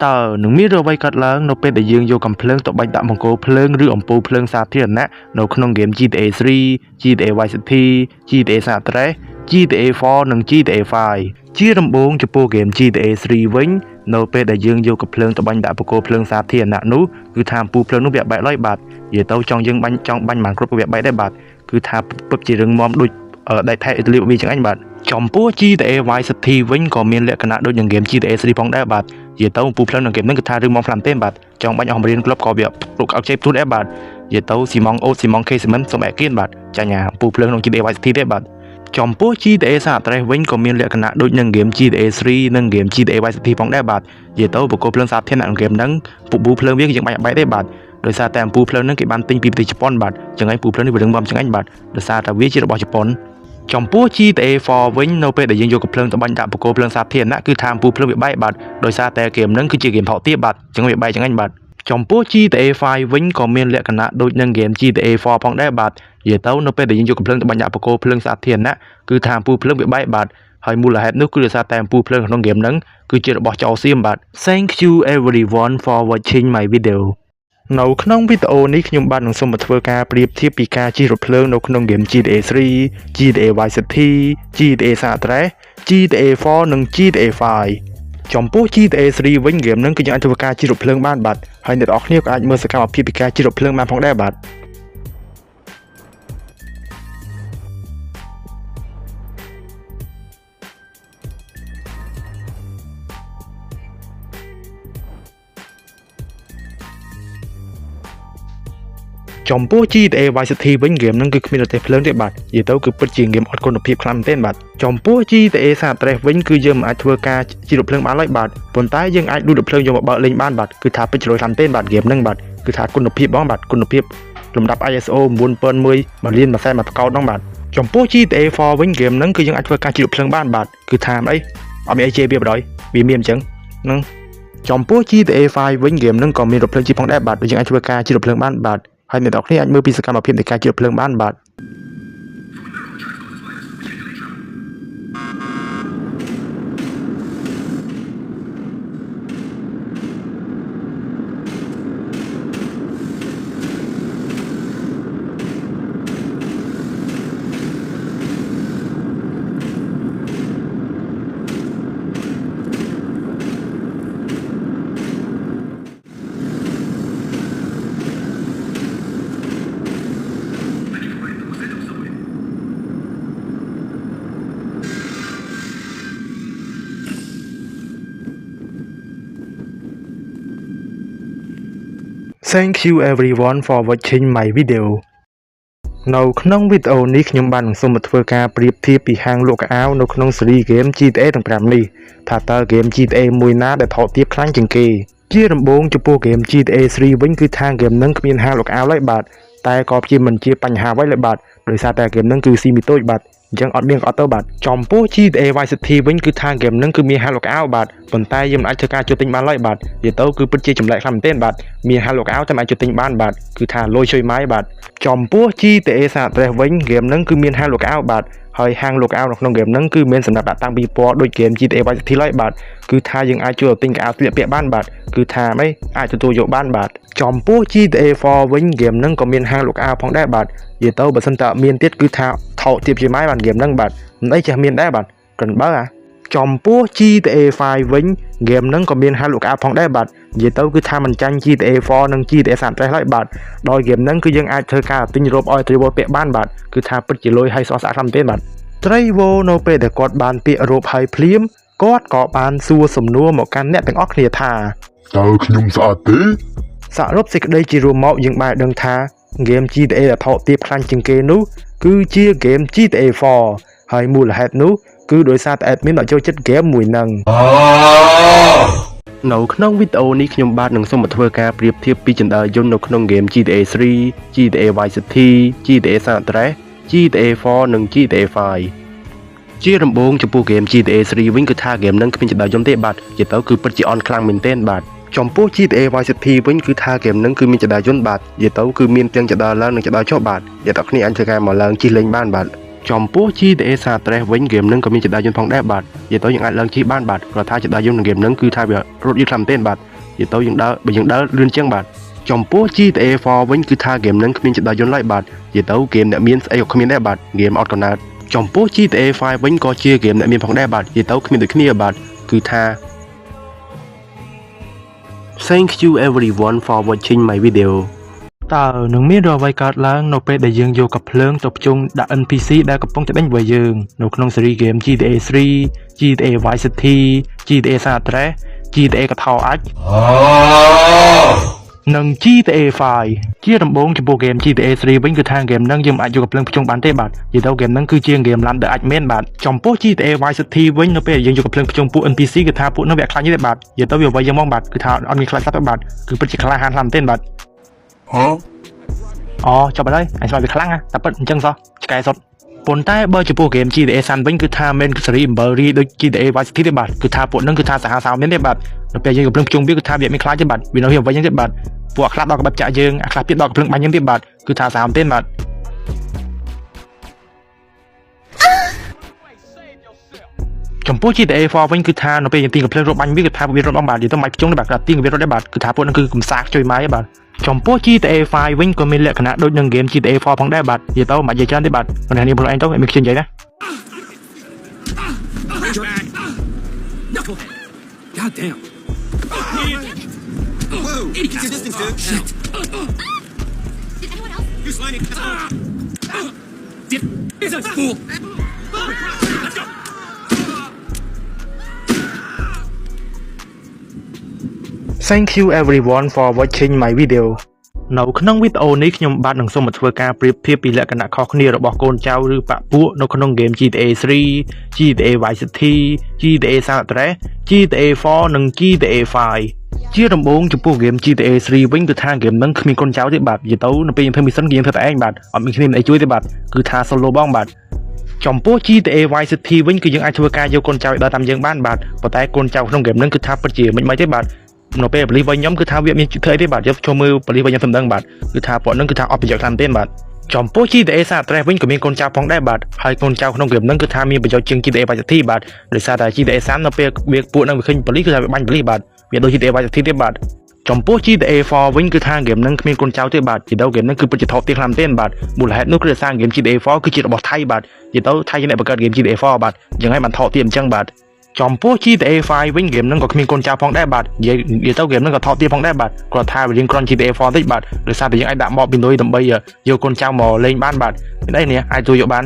តើនឹងមានរឿងអ្វីកើតឡើងនៅពេលដែលយើងយកកាំភ្លើងទៅបាញ់ដាក់បង្គោលភ្លើងឬអំពូលភ្លើងសាធារណៈនៅក្នុងហ្គេម GTA 3 GTA Vice City GTA San Andreas GTA 4និង GTA 5ជាដំបូងចំពោះហ្គេម GTA 3វិញនៅពេលដែលយើងយកកាំភ្លើងទៅបាញ់ដាក់បង្គោលភ្លើងសាធារណៈនោះគឺថាអំពូលភ្លើងនោះវាបែកឡើយបាទនិយាយទៅចង់យើងបាញ់ចង់បាញ់មិនគ្រប់ក៏វាបែកដែរបាទគឺថាពិតជារឿងមាំដូចដែកថែអ៊ីតាលីវាចឹងអញបាទចំពោះ GTA Vice City វិញក៏មានលក្ខណៈដូចនឹងហ្គេម GTA 3ផងដែរបាទនិយាយទៅអំពូលភ្លើងក្នុងហ្គេមហ្នឹងគឺថារឿងមាំខ្លាំងទេបាទចង់បាញ់អស់ម្រៀនក្លឹបក៏វាព្រុកអត់ចេបទូនដែរបាទនិយាយទៅស៊ីម៉ងអូតស៊ីម៉ងខេស៊ីមិនសុំអែគៀនបាទចាញ់អាអំពូលភ្លើងក្នុង GTA Vice City ទេបាទចំពោះ GTA San Andreas វិញក៏មានលក្ខណៈដូចនឹងហ្គេម GTA 3និងហ្គេម GTA Vice City ផងដែរបាទនិយាយទៅបង្គោលភ្លើងសាធារណៈក្នុងហ្គេមហ្នឹងពពូភ្លើងវាគឺយើងបាញ់អត់បែកទេបាទដោយសារតែអំពូលភ្លើងហ្នឹងគេបានទិញពីប្រទេសជប៉ុនបាទចឹងឯងពូភ្លើងនេះវារឹងមាំចឹងឯងបាទដោយសារតែវាជារបស់ជប៉ុនចំពោះ GTA 4វិញនៅពេលដែលយើងយកកាំភ្លើងទៅបាញ់ដាក់បង្គោលភ្លើងសាធារណៈគឺថាអំពូលភ្លើងវាបែកបាទដោយសារតែហ្គេមហ្នឹងគឺជាហ្គេមថោកទាបបាទចឹងវាបែកចឹងឯងបាទចំពោះ GTA 5វិញក៏មានលក្ខណៈដូចនឹងហ្គេម GTA 4ផងដែរបាទនិយាយទៅនៅពេលដែលយើងយកកាំភ្លើងទៅបាញ់ដាក់បង្គោលភ្លើងសាធារណៈគឺថាអំពូលភ្លើងវាបែកបាទហើយមូលហេតុនោះគឺដោយសារតែអំពូលភ្លើងក្នុងហ្គេមហ្នឹងគឺជារបស់ចោលសៀមបាទ Thank you everyone for watching my video នៅក្នុងវីដេអូនេះខ្ញុំបាទនឹងសូមមកធ្វើការប្រៀបធៀបពីការជិះរថភ្លើងនៅក្នុងហ្គេម GTA 3 GTA Vice City GTA San Andreas GTA 4និង GTA 5ចំពោះ GTA 3វិញហ្គេមហ្នឹងគឺយើងអាចធ្វើការជិះរថភ្លើងបានបាទហើយអ្នកនរគ្នាក៏អាចមើលសកម្មភាពពីការជិះរថភ្លើងបានផងដែរបាទចំពោះ GTA Vice City វិញហ្គេមហ្នឹងគឺគ្មានរទេះភ្លើងទេបាទនិយាយទៅគឺពិតជាហ្គេមអត់គុណភាពខ្លាំងមែនទែនបាទចំពោះ GTA San Andreas វិញគឺយើងមិនអាចធ្វើការជិះរថភ្លើងបានឡើយបាទប៉ុន្តែយើងអាចលួចរថភ្លើងយកមកបើកលេងបានបាទគឺថាពិតជាលុយខ្លាំងមែនទែនបាទហ្គេមហ្នឹងបាទគឺថាគុណភាពបងបាទគុណភាពលំដាប់ ISO 9001 1លាន1សែន1ផ្កោតហ្នឹងបាទចំពោះ GTA 4វិញហ្គេមហ្នឹងគឺយើងអាចធ្វើការជិះរថភ្លើងបានបាទគឺថាមិនអីអត់មានអីជេរវាបណ្ដោយវាមានអញ្ចឹងហ្នឹងចំពោះ GTA 5វិញហ្គេមហ្នឹងក៏មានរថភ្លើងជិះផងដែរបាទដូចយើងអាចធ្វើការជិះរថភ្លើងបានបាទហើយអ្នកនរគ្នាអាចមើលពីសកម្មភាពនៃការជិះរថភ្លើងបានបាទ Thank you everyone for watching my video នៅក្នុងវីដេអូនេះខ្ញុំបាននឹងសូមមកធ្វើការប្រៀបធៀបពីហាងលក់ខោអាវនៅក្នុងស៊េរីហ្គេម GTA ទាំង5នេះថាតើហ្គេម GTA មួយណាដែលថោកទាបខ្លាំងជាងគេជាដំបូងចំពោះហ្គេម GTA 3វិញគឺថាហ្គេមហ្នឹងគ្មានហាងលក់ខោអាវឡើយបាទតែក៏ជាមិនជាបញ្ហាអ្វីឡើយបាទដោយសារតែហ្គេមហ្នឹងគឺស៊ីមីតូចបាទអញ្ចឹងអត់មានក៏អត់ទៅបាទចំពោះ GTA Vice City វិញគឺថាហ្គេមហ្នឹងគឺមានហាងលក់ខោអាវបាទប៉ុន្តែយើងមិនអាចធ្វើការចូលទិញបានឡើយបាទនិយាយទៅគឺពិតជាចម្លែកខ្លាំងមែនទែនបាទមានហាងលក់ខោអាវតែមិនអាចចូលទិញបានបាទគឺថាលុយជួយម៉ាយបាទចំពោះ GTA San Andreas វិញហ្គេមហ្នឹងគឺមានហាងលក់ខោអាវបាទហើយហាងលក់ខោអាវនៅក្នុងហ្គេមហ្នឹងគឺមានសម្រាប់ដាក់តាំងពិព័រណ៍ដូចហ្គេម GTA Vice City ឡើយបាទគឺថាយើងអាចជួយទិញខោអាវស្លៀកពាក់បានបាទគឺថាម៉េចអាចទទួលយកបានបាទចំពោះ GTA 4វិញហ្គេមហ្នឹងក៏មានហាងលក់ខោអាវផងដែរបាទនិយាយទៅបើសិនតើមានទៀតគឺថាថោកទាបជាម៉ាយបាទហ្គេមហ្នឹងបាទមិនអីចេះមានដែរបាទក្រិនបើអាចំពោះ GTA 5វិញហ្គេមហ្នឹងក៏មានហាងលក់ខោអាវផងដែរបាទនិយាយទៅគឺថាមិនចាញ់ GTA 4និង GTA San Andreas ឡើយបាទដោយហ្គេមហ្នឹងគឺយើងអាចធ្វើការទិញរ៉ូបឲ្យ Trevor ពាក់បានបាទគឺថាពិតជាលុយឲ្យស្រស់ស្អាតខ្លាំងមែនទែនបាទ Trevor នៅពេលដែលគាត់បានពាក់រ៉ូបហើយភ្លាមគាត់ក៏បានសួរសំណួរមកកាន់អ្នកទាំងអស់គ្នាថា តើខ្ញុំស្អាតទេ សរុបសេចក្តីជារួមមកយើងបានដឹងថាហ្គេម GTA ដែលថោកទាបខ្លាំងជាងគេនោះគឺជាហ្គេម GTA 4ហើយមូលហេតុនោះគឺដោយសារតែ admin អត់ចូលចិត្តហ្គេមមួយហ្នឹងនៅក្នុងវីដេអូនេះខ្ញុំបាទនឹងសូមមកធ្វើការប្រៀបធៀបពីជណ្ដើរយន្តនៅក្នុងហ្គេម GTA 3 GTA Vice City GTA San Andreas GTA 4និង GTA 5ជាដំបូងចំពោះហ្គេម GTA 3វិញគឺថាហ្គេមហ្នឹងគ្មានជណ្ដើរយន្តទេបាទនិយាយទៅគឺពិតជាអន់ខ្លាំងមែនទែនបាទចំពោះ GTA Vice City វិញគឺថាហ្គេមហ្នឹងគឺមានជណ្ដើរយន្តបាទនិយាយទៅគឺមានទាំងជណ្ដើរឡើងនិងជណ្ដើរចុះបាទនិយាយទៅគ្នាអាចធ្វើការមកឡើងជិះលេងបានបាទចំពោះ GTA San Andreas វិញហ្គេមហ្នឹងក៏មានជណ្ដើរយន្តផងដែរបាទនិយាយទៅយើងអាចឡើងជិះបានបាទគ្រាន់ថាជណ្ដើរយន្តក្នុងហ្គេមហ្នឹងគឺថាវារត់យឺតខ្លាំងមែនទែនបាទ និយាយទៅយើងដើរបើយើងដើរលឿនជាងបាទចំពោះ GTA 4វិញគឺថាហ្គេមហ្នឹងគ្មានជណ្ដើរយន្តឡើយបាទនិយាយទៅហ្គេមអ្នកមានស្អីក៏គ្មានដែរបាទហ្គេមអត់កំណើតចំពោះ GTA 5វិញក៏ជាហ្គេមអ្នកមានផងដែរបាទនិយាយទៅគ្មានដូចគ្នាបាទគឺថា Thank you everyone for watching my video. តើនឹងមានរឿងអ្វីកើតឡើងនៅពេលដែលយើងយកកាំភ្លើងទៅភ្ជង់ដាក់ NPC ដែលកំពុងតែដេញវាយយើងនៅក្នុងស៊េរី game GTA 3 GTA Vice City GTA San Andreas GTA កថោអាចនិង GTA 5ជាដំបូងចំពោះ game GTA 3វិញគឺថា game ហ្នឹងយើងមិនអាចយកកាំភ្លើងភ្ជង់បានទេបាទនិយាយទៅ game ហ្នឹងគឺជា game ឡានដែលអាចមែនបាទចំពោះ GTA Vice City វិញនៅពេលដែលយើងយកកាំភ្លើងភ្ជង់ពួក NPC គឺថាពួកហ្នឹងវាខ្លាចទេបាទនិយាយទៅវាវាយយើងហ្មងបាទគឺថាអត់មានខ្លាចសត្វទេបាទគឺពិតជាក្លាហានខ្លាំងមែនទេបាទ Huh? អូចប់ហើយអញស្មានវាខ្លាំងណាតែពិតអញ្ចឹងសោះឆ្កែសុតប៉ុន្តែបើចំពោះ game GTA San វិញគឺថាមិនស៊េរីអំបិលរីដូច GTA Vice City ទេបាទគឺថាពួកហ្នឹងគឺថាសាហាវសាវមែនទេបាទដល់ពេលយើងកំភ្លើងភ្ជង់វាគឺថាវាមានខ្លាចទេបាទវានៅវាវិញហ្នឹងទេបាទពួកអាខ្លះដល់ក្បាប់ចាក់យើងអាខ្លះទៀតដល់កំភ្លើងបាញ់យើងទេបាទគឺថាសាហាវមែនទេបាទចំពោះ GTA 4វិញគឺថានៅពេលយើងទាញកំភ្លើងរត់បាញ់វាគឺថាវារត់បងបាទនិយាយទៅមិនភ្ជង់ទេបាទគឺថាទាញវារត់ទេបាទគឺថាពួកហ្នឹងគឺកំសាកជួយម៉ាយទេបាទចំពោះ GTA 5វិញក៏មានលក្ខណៈដូចនឹង game GTA 4ផងដែរបាទនិយាយទៅមិនបាច់និយាយច្រើនទេបាទអ្នកនាងខ្លួនឯងទៅមានខ្ញុំនិយាយណា Drag. Knucklehead. Goddamn. Whoa! Idiot. Keep your distance, dude. Shit. Did anyone else? You slimy asshole. Dip is a fool. Let's go. Thank you everyone for watching my video. នៅក្នុងវីដេអូនេះខ្ញុំបាទនឹងសូមមកធ្វើការប្រៀបធៀបពីលក្ខណៈខុសគ្នារបស់កូនចៅឬបពពួកនៅក្នុង game GTA 3 GTA Vice City GTA San Andreas GTA 4និង GTA 5ជាដំបូងចំពោះ game GTA 3វិញគឺថា game ហ្នឹងគ្មានកូនចៅទេបាទនិយាយទៅនៅពេលយើងធ្វើ mission គឺយើងធ្វើតែឯងបាទអត់មានគ្នាមិនអីជួយទេបាទគឺថា solo បងបាទចំពោះ GTA Vice City វិញគឺយើងអាចធ្វើការយកកូនចៅឲ្យដើរតាមយើងបានបាទប៉ុន្តែកូនចៅក្នុង game ហ្នឹងគឺថាពិតជាមិនមិនទេបាទនៅពេលប៉ូលីសវិញខ្ញុំគឺថាវាមានធ្វើអីទេបាទយកចូលមើលប៉ូលីសវិញខ្ញុំមិនដឹងបាទគឺថាពួកហ្នឹងគឺថាអត់ប្រយោជន៍ខ្លាំងទេបាទចំពោះ GTA San Andreas វិញក៏មានកូនចៅផងដែរបាទហើយកូនចៅក្នុង game ហ្នឹងគឺថាមានប្រយោជន៍ជាង GTA Vice City បាទដោយសារតែ GTA San នៅពេលវាពួកហ្នឹងវាឃើញប៉ូលីសគឺថាវាបាញ់ប៉ូលីសបាទវាដូច GTA Vice City ទេបាទចំពោះ GTA 4វិញគឺថាហ្គេមហ្នឹងគ្មានកូនចៅទេបាទនិយាយទៅហ្គេមហ្នឹងគឺពិតជាថោកទាបខ្លាំងមែនទេបាទមូលហេតុនោះគឺដោយសារហ្គេម GTA 4គឺជារបស់ថៃបាទនិយាយទៅថៃជាអ្នកបង្កើតហ្គេម GTA 4បាទអញ្ចឹងហើយបានថោកទាបអញ្ចឹងបាទចំពោះ GTA 5វិញហ្គេមហ្នឹងក៏គ្មានកូនចៅផងដែរបាទនិយាយនិយាយទៅហ្គេមហ្នឹងក៏ថោកទាបផងដែរបាទគ្រាន់ថាវារៀងក្រន់ GTA 4តិចបាទដោយសារតែយើងអាចដាក់ mod ពីលុយដើម្បីយកកូនចៅមកលេងបានបាទមានអីនេះអាចជួយយកបាន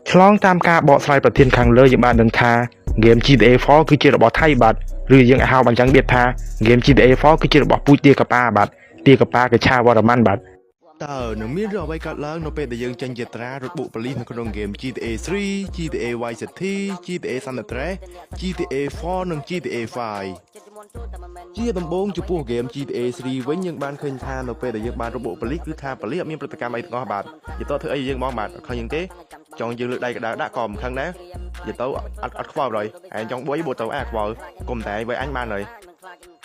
ឆ្លងតាមការបកស្រាយប្រធានខាងលើយើងបានដឹងថាហ្គេម GTA 4គឺជារបស់ថៃបាទឬយើងអាចហៅបានចឹងទៀតថាហ្គេម GTA 4គឺជារបស់ពូជទាកប៉ាបាទទាកប៉ាកឆាវរ្ម័នបាទតើនឹងមានរឿងអ្វីកើតឡើងនៅពេលដែលយើងចេញជាត្រារត់បុកប៉ូលីសនៅក្នុងហ្គេម GTA 3 GTA Vice City GTA San Andreas GTA 4និង GTA 5ជាដំបូងចំពោះហ្គេម GTA 3វិញយើងបានឃើញថានៅពេលដែលយើងបានរត់បុកប៉ូលីសគឺថាប៉ូលីសអត់មានប្រតិកម្មអីទាំងអស់បាទនិយាយទៅធ្វើអីយើងហ្មងបាទអត់ខឹងយើងទេចង់យើងលើកដៃកដាដាក់ក៏មិនខឹងដែរនិយាយទៅអត់អត់ខ្វល់ឡើយឯងចង់បួយបួទៅអាខ្វល់គុំតែឯងໄວអញបានហើយ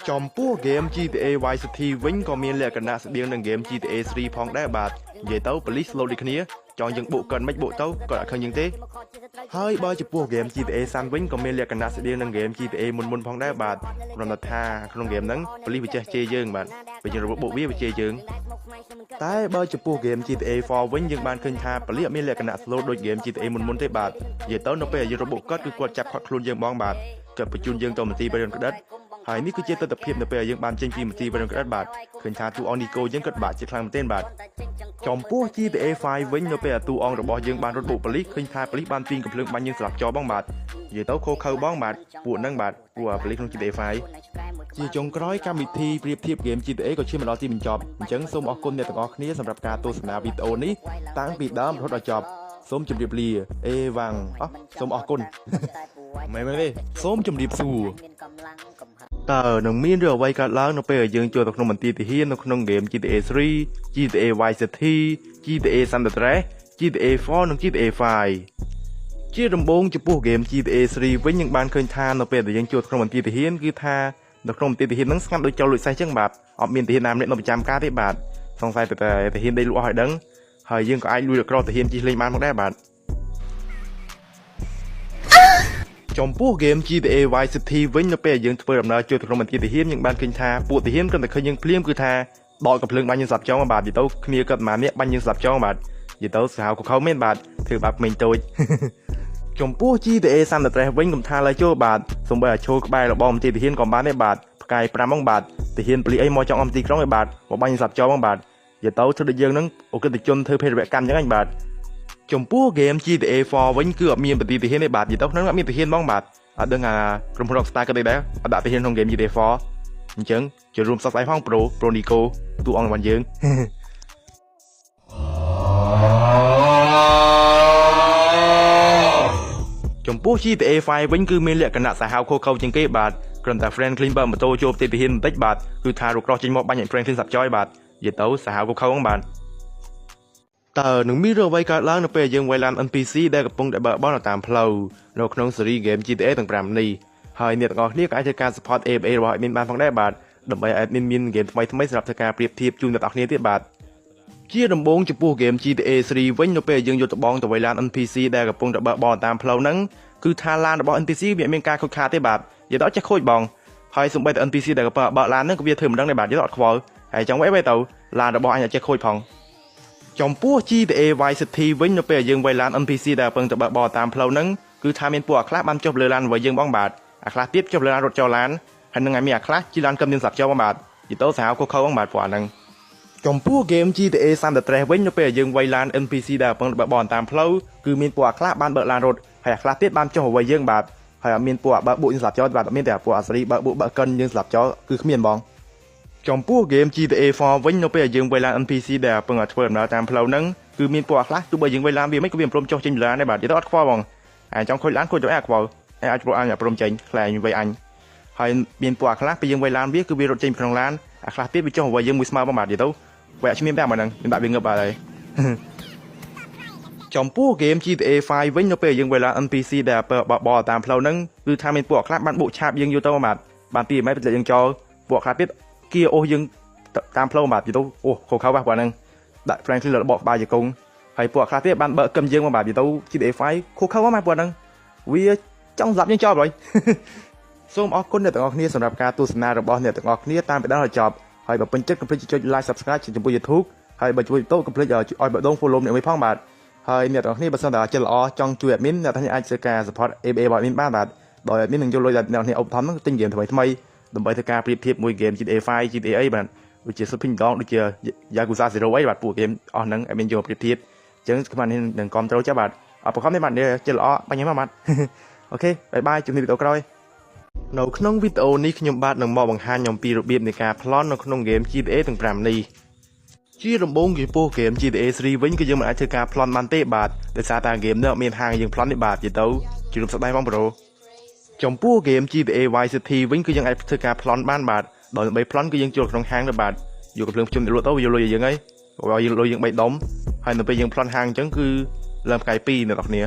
ចំពោះហ្គេម GTA Vice City វិញក៏មានលក្ខណៈស្តៀងនឹងហ្គេម GTA 3ផងដែរបាទនិយាយទៅប៉ូលីស slow ដូចគ្នាចង់យើងបុកកិនមិនបុកទៅក៏អត់ខឹងយើងទេហើយបើចំពោះហ្គេម GTA San វិញក៏មានលក្ខណៈស្តៀងនឹងហ្គេម GTA មុនមុនៗផងដែរបាទគ្រាន់តែថាក្នុងហ្គេមហ្នឹងប៉ូលីសវាចេះជេរយើងបាទពេលយើងរបបុកវាវាជេរយើង តែបើចំពោះហ្គេម GTA 4វិញយើងបានឃើញថាប៉ូលីសអត់មានលក្ខណៈ slow ដូចហ្គេម GTA មុនមុនៗទេបាទនិយាយទៅនៅពេលដែលយើងរបបុកគាត់គឺគាត់ចាប់ខាត់ខ្លួនយើងបងបាទគាត់បញ្ជូនយើងទៅមន្ទីរបរិយាក្តិតហើយនេះគឺជាទស្សនវិជ្ជានៅពេលដែលយើងបានចេញពីមន្ទីរបរិយាក្តិតបាទឃើញថាតួអង្គនីកូយើងគាត់បាក់ជាខ្លាំងមែនទែនបាទចំពោះ GTA 5វិញនៅពេលដែលតួអង្គរបស់យើងបានរត់បុកប៉ូលីសឃើញថាប៉ូលីសបានទាញកំភ្លើងបាញ់យើងស្លាប់ចោលបងបាទនិយាយទៅខូខើបងបាទពួកហ្នឹងបាទពួកប៉ូលីសក្នុង GTA 5ជាចុងក្រោយកម្មវិធីប្រៀបធៀបហ្គេម GTA ក៏ឈានមកដល់ទីបញ្ចប់អញ្ចឹងសូមអរគុណអ្នកទាំងអស់គ្នាសម្រាប់ការទស្សនាវីដេអូនេះតាំងពីដើមរហូតដល់ចប់សូមជម្រាបលាអេវ៉ាំងអោះសូមអរគុណ មែនមែនទេសូមជម្រាបសួរតើនឹងមានរឿងអ្វីកើតឡើងនៅពេលដែលយើងចូលទៅក្នុងមន្ទីរទាហាននៅក្នុងហ្គេម GTA 3 GTA Vice City GTA San Andreas GTA 4និង GTA 5ជាដំបូងចំពោះហ្គេម GTA 3វិញយើងបានឃើញថានៅពេលដែលយើងចូលទៅក្នុងមន្ទីរទាហានគឺថានៅក្នុងមន្ទីរទាហានហ្នឹងស្ងាត់ដូចចោលលួចសេះចឹងបាទអត់មានទាហានណាម្នាក់នៅប្រចាំការទេបាទសង្ស័យតែទាហានដេកលក់អស់ឲ្យដឹងហើយយើងក៏អាចលួចក្រទាហានជិះលេងបានមកដែរបាទ ចំពោះ game GTA Vice City វិញនៅពេលយើងធ្វើដំណើរចូលទៅក្នុងមន្ទីរទាហានយើងបានឃើញថាពួកទាហានគ្រាន់តែឃើញយើងភ្លាមគឺថាដកកំភ្លើងបាញ់យើងស្លាប់ចោលបាទនិយាយទៅគ្នាគាត់ប្រហែលនាក់បាញ់យើងស្លាប់ចោលបាទនិយាយទៅសាហាវកខោមែនបាទធ្វើបាបក្មេងតូច ចំពោះ GTA San Andreas វិញកុំថាឡើយចូលបាទសូម្បីតែឈរក្បែររបងមន្ទីរទាហានក៏បានដែរបាទផ្កាយ5ហ្មងបាទទាហានប៉ូលីសអីមកចង់អំទីក្រុងឯបាទមកបាញ់ស្លាប់ចោលហ្មងបាទនិយាយទៅធ្វើដូចយើងនឹងអូក្រិដ្ឋជនធ្វើភេរវកម្មអញ្ចឹងឯងបាទចំពោះ game GTA 4វិញគឺអត់មានមន្ទីរទាហានទេបាទនិយាយទៅក្នុងអត់មានទាហានហ្មងបាទអត់ដឹងអាក្រុមហ៊ុន Rockstar ក៏ទេដែរអត់ដាក់ទាហានក្នុង game GTA 4អញ្ចឹងចូលរួមសោកស្ដាយផង Pro Pro Nico តួអង្គរបស់យើង ចំពោះ GTA 5វិញគឺមានលក្ខណៈសាហាវឃោរឃៅជាងគេបាទគ្រាន់តែ Franklin បើកម៉ូតូចូលផ្ទះទាហានបន្តិចបាទគឺថារកក្រោះចេញមកបាញ់ឲ្យ Franklin សាប់ចយបាទនិយាយទៅសាហាវឃោរឃៅហ្នឹងបាទតើនឹងមានរឿងអ្វីកើតឡើងនៅពេលយើងវាយឡាន NPC ដែលកំពុងតែបើកបរនៅតាមផ្លូវនៅក្នុងស៊េរី game GTA ទាំង5នេះហើយអ្នកទាំងអស់គ្នាក៏អាចធ្វើការ support ABA របស់ admin បានផងដែរបាទដើម្បីឲ្យ admin មាន game ថ្មីៗសម្រាប់ធ្វើការប្រៀបធៀបជូនអ្នកទាំងអស់គ្នាទៀតបាទជាដំបូងចំពោះ game GTA 3វិញនៅពេលយើងយកដបងទៅវាយឡាន NPC ដែលកំពុងតែបើកបរតាមផ្លូវហ្នឹងគឺថាឡានរបស់ NPC វាមានការខូចខាតទេបាទនិយាយដល់ចេះខូចបងហើយសូម្បីតែ NPC ដែលកំពុងបើកឡានហ្នឹងក៏វាធ្វើមិនដឹងដែរបាទនិយាយដល់អត់ខ្វល់ហើយចង់វាយទៅឡានរបស់អញអត់ចេះខូចផងចំពោះ GTA Vice City វិញនៅពេលយើងវាយឡាន NPC ដែលកំពុងតែបើកបរតាមផ្លូវហ្នឹងគឺថាមានពួកអាខ្លះបានចុះលើឡានរបស់យើងបងបាទអាខ្លះទៀតចុះលើឡានរត់ចោលឡានហើយនឹងឲ្យមានអាខ្លះជិះឡានកឹមយើងស្លាប់ចោលបងបាទនិយាយទៅសាហាវខុសខើបងបាទពួកអាហ្នឹងចំពោះ game GTA San Andreas វិញនៅពេលយើងវាយឡាន NPC ដែលកំពុងបើកបរតាមផ្លូវគឺមានពួកអាខ្លះបានបើកឡានរត់ហើយអាខ្លះទៀតបានចុះអ្វីយើងបាទហើយអត់មានពួកអាបើកបុកយើងស្លាប់ចោលបាទអត់មានតែពួកអាសេរីបើកបុកបើកកិនយើងស្លាប់ចោលគឺគ្មានបងចំពោះ game GTA 4វិញនៅពេលយើងវាយឡាន NPC ដែលកំពុងតែធ្វើដំណើរតាមផ្លូវហ្នឹងគឺមានពួកអាខ្លះទោះបីយើងវាយឡានវាមិនក៏វាមិនព្រមចុះចេញពីឡានដែរបាទនិយាយទៅអត់ខ្វល់បងអាចចង់ខូចឡានខូចទៅអាខ្វល់អាចព្រោះអញព្រមចេញខ្លែងវាយអញហើយមានពួកអាខ្លះពេលយើងវាយឡានវាគឺវារត់ចេញពីក្នុងឡានអាខ្លះទៀតវាចុះអ្វីយើងមួយស្មើបងបាទនិយាយទៅវាអត់ឈ្មោះតែអាហ្នឹងមានដាក់វាងឹបបាទហើយចំពោះ game GTA 5វិញនៅពេលយើងវាយឡាន NPC ដែលបបរតាមផ្លូវហ្នឹងគឺថាមានពួកខ្លះបានបុកឆាបយើងយកទៅបាទបាន2ម៉ែត្រយើងចោលពួកខ្លះទៀតគៀអូសយើងតាមផ្លូវបាទនិយាយទៅអូខុសខៅបាទពួកហ្នឹងដាក់ Franklin លើបកក្បាលជង្គង់ហើយពួកខ្លះទៀតបានបើកកឹមយើងមកបាទនិយាយទៅ GTA 5ខុសខៅមកពួកហ្នឹងវាចង់ស្លាប់យើងចោលហើយសូមអរគុណអ្នកទាំងអស់គ្នាសម្រាប់ការទស្សនារបស់អ្នកទាំងអស់គ្នាតាមពីដើមដល់ចប់ហើយបើពេញចិត្តកុំភ្លេចចុច like subscribe ចំពោះ YouTube ហើយបើជួយតូកុំភ្លេចឲ្យបេះដូង follow អ្នកមួយផងបាទហើយអ្នកទាំងអស់គ្នាបើសិនតែចិត្តល្អចង់ជួយ admin អ្នកទាំងអស់គ្នាអាចធ្វើការ support ABA របស់ admin បានបាទដោយ admin នឹងយកលុយដល់អ្នកទាំងអស់គ្នាឧបត្ថម្ភទិញ game ថ្មីថ្មីដើម្បីធ្វើការប្រៀបធៀបមួយ game GTA 5 GTA អីបាទដូចជា Shopping Dog ដូចជា Yakuza 0អីបាទពួក game អស់ហ្នឹង admin យកប្រៀបធៀបអញ្ចឹងខ្ញុំនឹងគាំទ្រចាបាទអរគុណនេះបាទចិត្តល្អបាញ់ហ្នឹងបាទ OK bye bye ជួបគ្នាវីដេអូក្រោយនៅក្នុងវីដេអូនេះខ្ញុំបាទនឹងមកបង្ហាញអំពីរបៀបនៃការប្លន់នៅក្នុងហ្គេម GTA ទាំង5នេះជាដំបូងចំពោះហ្គេម GTA 3វិញគឺយើងមិនអាចធ្វើការប្លន់បានទេបាទដោយសារតែហ្គេមនេះអត់មានហាងយើងប្លន់ទេបាទនិយាយទៅជារូបស្ដែងបងប្រូចំពោះហ្គេម GTA Vice City វិញគឺយើងអាចធ្វើការប្លន់បានបាទដោយដើម្បីប្លន់គឺយើងចូលក្នុងហាងទៅបាទយកកំភ្លើងភ្ជុំទៅលក់ទៅវាយកលុយឲ្យយើងហើយឲ្យយើងលុយយើង3ដុំហើយនៅពេលយើងប្លន់ហាងអញ្ចឹងគឺឡើងផ្កាយ2អ្នកនរគ្នា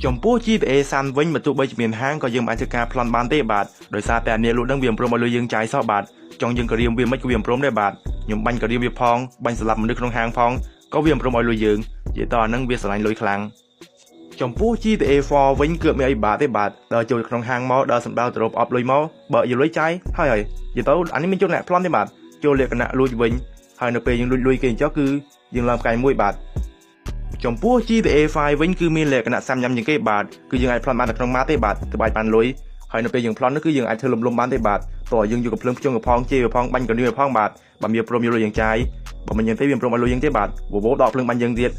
ចំពោះ GTA San វិញបើទោះបីជាមានហាងក៏យើងមិនអាចធ្វើការប្លន់បានទេបាទដោយសារតែអ្នកលក់នឹងវាមិនព្រមឲ្យលុយយើងចាយសោះបាទចង់យើងក៏រៀមវាមិនក៏វាមិនព្រមដែរបាទខ្ញុំបាញ់ក៏រៀមវាផងបាញ់សម្លាប់មនុស្សក្នុងហាងផងក៏វាមិនព្រមឲ្យលុយយើងនិយាយតអានឹងវាស្រឡាញ់លុយខ្លាំងចំពោះ GTA 4វិញគឺអត់មានអីបាក់ទេបាទដល់ចូលក្នុងហាងមកដល់សម្ដៅទៅរកអបលុយមកបើយកលុយចាយហើយហើយនិយាយទៅអានេះមានចូលអ្នកប្លន់ទេបាទចូលលក្ខណៈលួចវិញហើយនៅពេលយើងលួចលុយគេអញ្ចោះគឺយើងឡើងផ្កាយមួយបាទចំពោះ GTA 5វិញគឺមានលក្ខណៈសាំញ៉ាំជាងគេបាទគឺយើងអាចប្លន់បានតែក្នុងម៉ាទេបាទទើបអាចបានលុយហើយនៅពេលយើងប្លន់នោះគឺយើងអាចធ្វើលំលំបានទេបាទតោះយើងយកកំភ្លើងភ្ជង់កំផងជេរផងបាញ់កណ្ដៀវផងបាទបើមានព្រមយកលុយយើងចាយបើមិនយ៉ាងទេវាមិនព្រមឲ្យលុយយើងទេបាទវវដកភ្លើងបាញ់យើងទៀត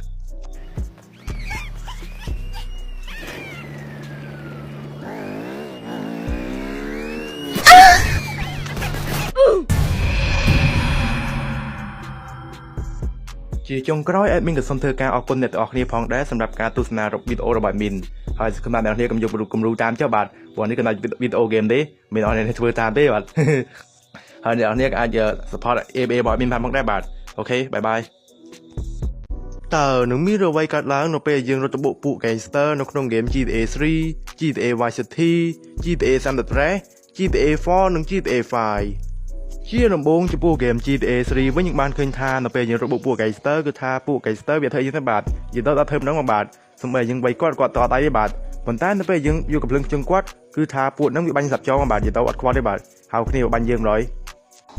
ជាចុងក្រោយ admin ក៏សូមធ្វើការអរគុណអ្នកទាំងអស់គ្នាផងដែរសម្រាប់ការទស្សនាវីដេអូរបស់ admin ហើយសង្ឃឹមថាអ្នកទាំងអស់គ្នាកុំយកគំរូតាមចុះបាទព្រោះនេះគឺវីដេអូ game ទេមិនអស់អ្នកធ្វើតាមទេបាទហើយអ្នកទាំងអស់គ្នាក៏អាច support ABA របស់ admin បានផងដែរបាទ OK bye bye តើនឹងមានអ្វីកើតឡើងនៅពេលយើងរត់ទៅបុកពួក gangster នៅក្នុង game GTA 3 GTA Vice City GTA San Andreas GTA 4និង GTA 5 ជាដំបូងចំពោះ game GTA 3វិញយើងបានឃើញថានៅពេលយើងរកពួក gangster គឺថាពួក gangster វាធ្វើយើងទៅបាទនិយាយទៅដល់ធ្វើមិនដឹងមកបាទសំបីយើងវាយគាត់គាត់តដៃទេបាទប៉ុន្តែនៅពេលយើងយកកំភ្លើងជើងគាត់គឺថាពួកហ្នឹងវាបាញ់ស្លាប់ចោលមកបាទនិយាយទៅអត់ខ្វល់ទេបាទហៅគ្នាបាញ់យើងម្ល៉េះ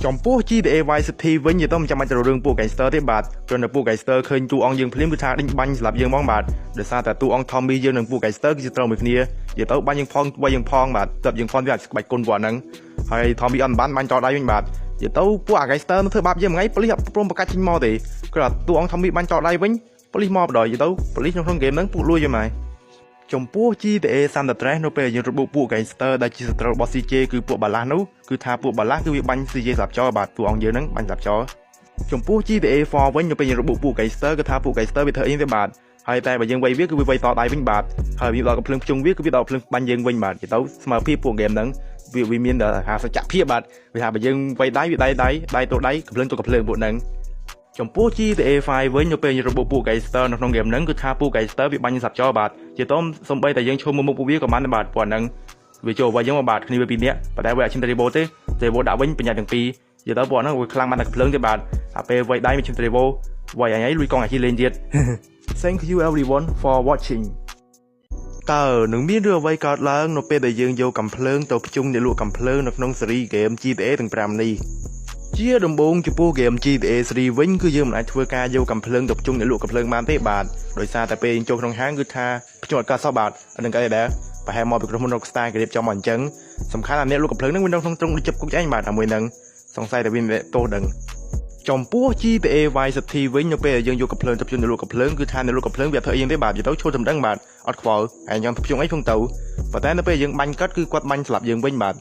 ចំពោះ GTA Vice City វិញនិយាយទៅមិនចាំបាច់ទៅរឿងពួក gangster ទេបាទគ្រាន់តែពួក gangster ឃើញតួអង្គយើងភ្លាមគឺថាដេញបាញ់ស្លាប់យើងហ្មងបាទដោយសារតែតួអង្គ Tommy យើងនិងពួក gangster គឺជាត្រូវមួយគ្នានិយាយទៅបាញ់យើងផងវាយយើងផងបាទស្លាប់យើងផងវាអាចក្បាច់គុណពួកហ្នឹងហើយ Tommy អត់បានបាញ់ចោលដៃវិញបាទនិយាយទៅពួកអា gangster នឹងធ្វើបាបយើងមួយថ្ងៃប៉ូលីសអត់ព្រមប្រកាសចេញមកទេគ្រាន់តែតួអង្គ Tommy បាញ់ចោលដៃវិញប៉ូលីសមកបណ្ដោយនិយាយទៅប៉ូលីសក្នុងហ្គេមហ្នឹងពួកលួចយល់មកចំពោះ GTA San Andreas នៅពេលយើងរបួសពួក gangster ដែលជាសត្រូវរបស់ CJ គឺពួកបាឡាស់នោះគឺថាពួកបាឡាស់គឺវាបាញ់ CJ ស្លាប់ចោលបាទតួអង្គយើងហ្នឹងបាញ់ស្លាប់ចោលចំពោះ GTA 4វិញនៅពេលយើងរបួសពួក gangster គឺថាពួក gangster វាធ្វើអីទេបាទហើយតែបើយើងវាយវាគឺវាវាយតដៃវិញបាទហើយវាដល់កំភ្លើងភ្ជុងវាគឺវាដល់ភ្លើងបាញ់យើងវិញបាទនិយាយទៅស្មើភាពពួក game ហ្នឹងវាវាមានតែថាសច្ចភាពបាទវាថាបើយើងវាយដៃវាដៃដៃដៃទៅដៃកំភ្លើងទៅកំភ្លើងពួកហ្នឹងចំពោះ GTA 5វិញនៅពេលយើងរបួសពួក gangster នៅក្នុង game ហ្នឹងគឺថាពួក gangster វាបាញ់ស្លាប់ចោលបាទជាតមសំបីតែយើងឈរមុខពួកវាក៏បានដែរបាទពួកហ្នឹងវាចូលវាយយើងមកបាទគ្នាវាពីរនាក់ប៉ុន្តែវាអត់ឈាម Trevo ទេ Trevo ដាក់វិញបញ្ញាទាំងពីរនិយាយទៅពួកហ្នឹងវាខ្លាំងបានតែកំភ្លើងទេបាទអាពេលវាយដៃវាឈាម Trevo វាយអញឯងលួយកង់អាជីលេងទៀត Thank you everyone for watching. តើនឹងមានរឿងអ្វីកើតឡើងនៅពេលដែលយើងយកកំភ្លើងទៅភ្ជុងអ្នកលក់កំភ្លើងនៅក្នុងស៊េរីហ្គេម GTA ទាំង5នេះជាដំបូងចំពោះហ្គេម GTA 3វិញគឺយើងមិនអាចធ្វើការយកកំភ្លើងទៅភ្ជុងអ្នកលក់កំភ្លើងបានទេបាទដោយសារតែពេលយើងចូលក្នុងហាងគឺថាភ្ជុងអត់កើតសោះបាទអានឹងក៏អីដែរប្រហែលមកពីក្រុមហ៊ុន Rockstar គេរៀបចំមកអញ្ចឹងសំខាន់អាអ្នកលក់កំភ្លើងហ្នឹងវានៅក្នុងទ្រុងដូចជិបគុកឯងបាទអាមួយហ្នឹងសង្ស័យតែវាមានទោសដឹងចំពោះ GTA Vice City វិញនៅពេលដែលយើងយកកំភ្លើងទៅភ្ជុងអ្នកលក់កំភ្លើងគឺថាអ្នកលក់កំភ្លើងវាអត់ធ្វើអីយើងទេបាទនិយាយទៅឈួលតែមិនដឹងបាទអត់ខ្វល់ហើយចង់ទៅភ្ជុងអីភ្ជុងទៅប៉ុន្តែនៅពេលយើងបាញ់គាត់គឺគាត់បាញ់ស្លាប់យើងវិញបាទ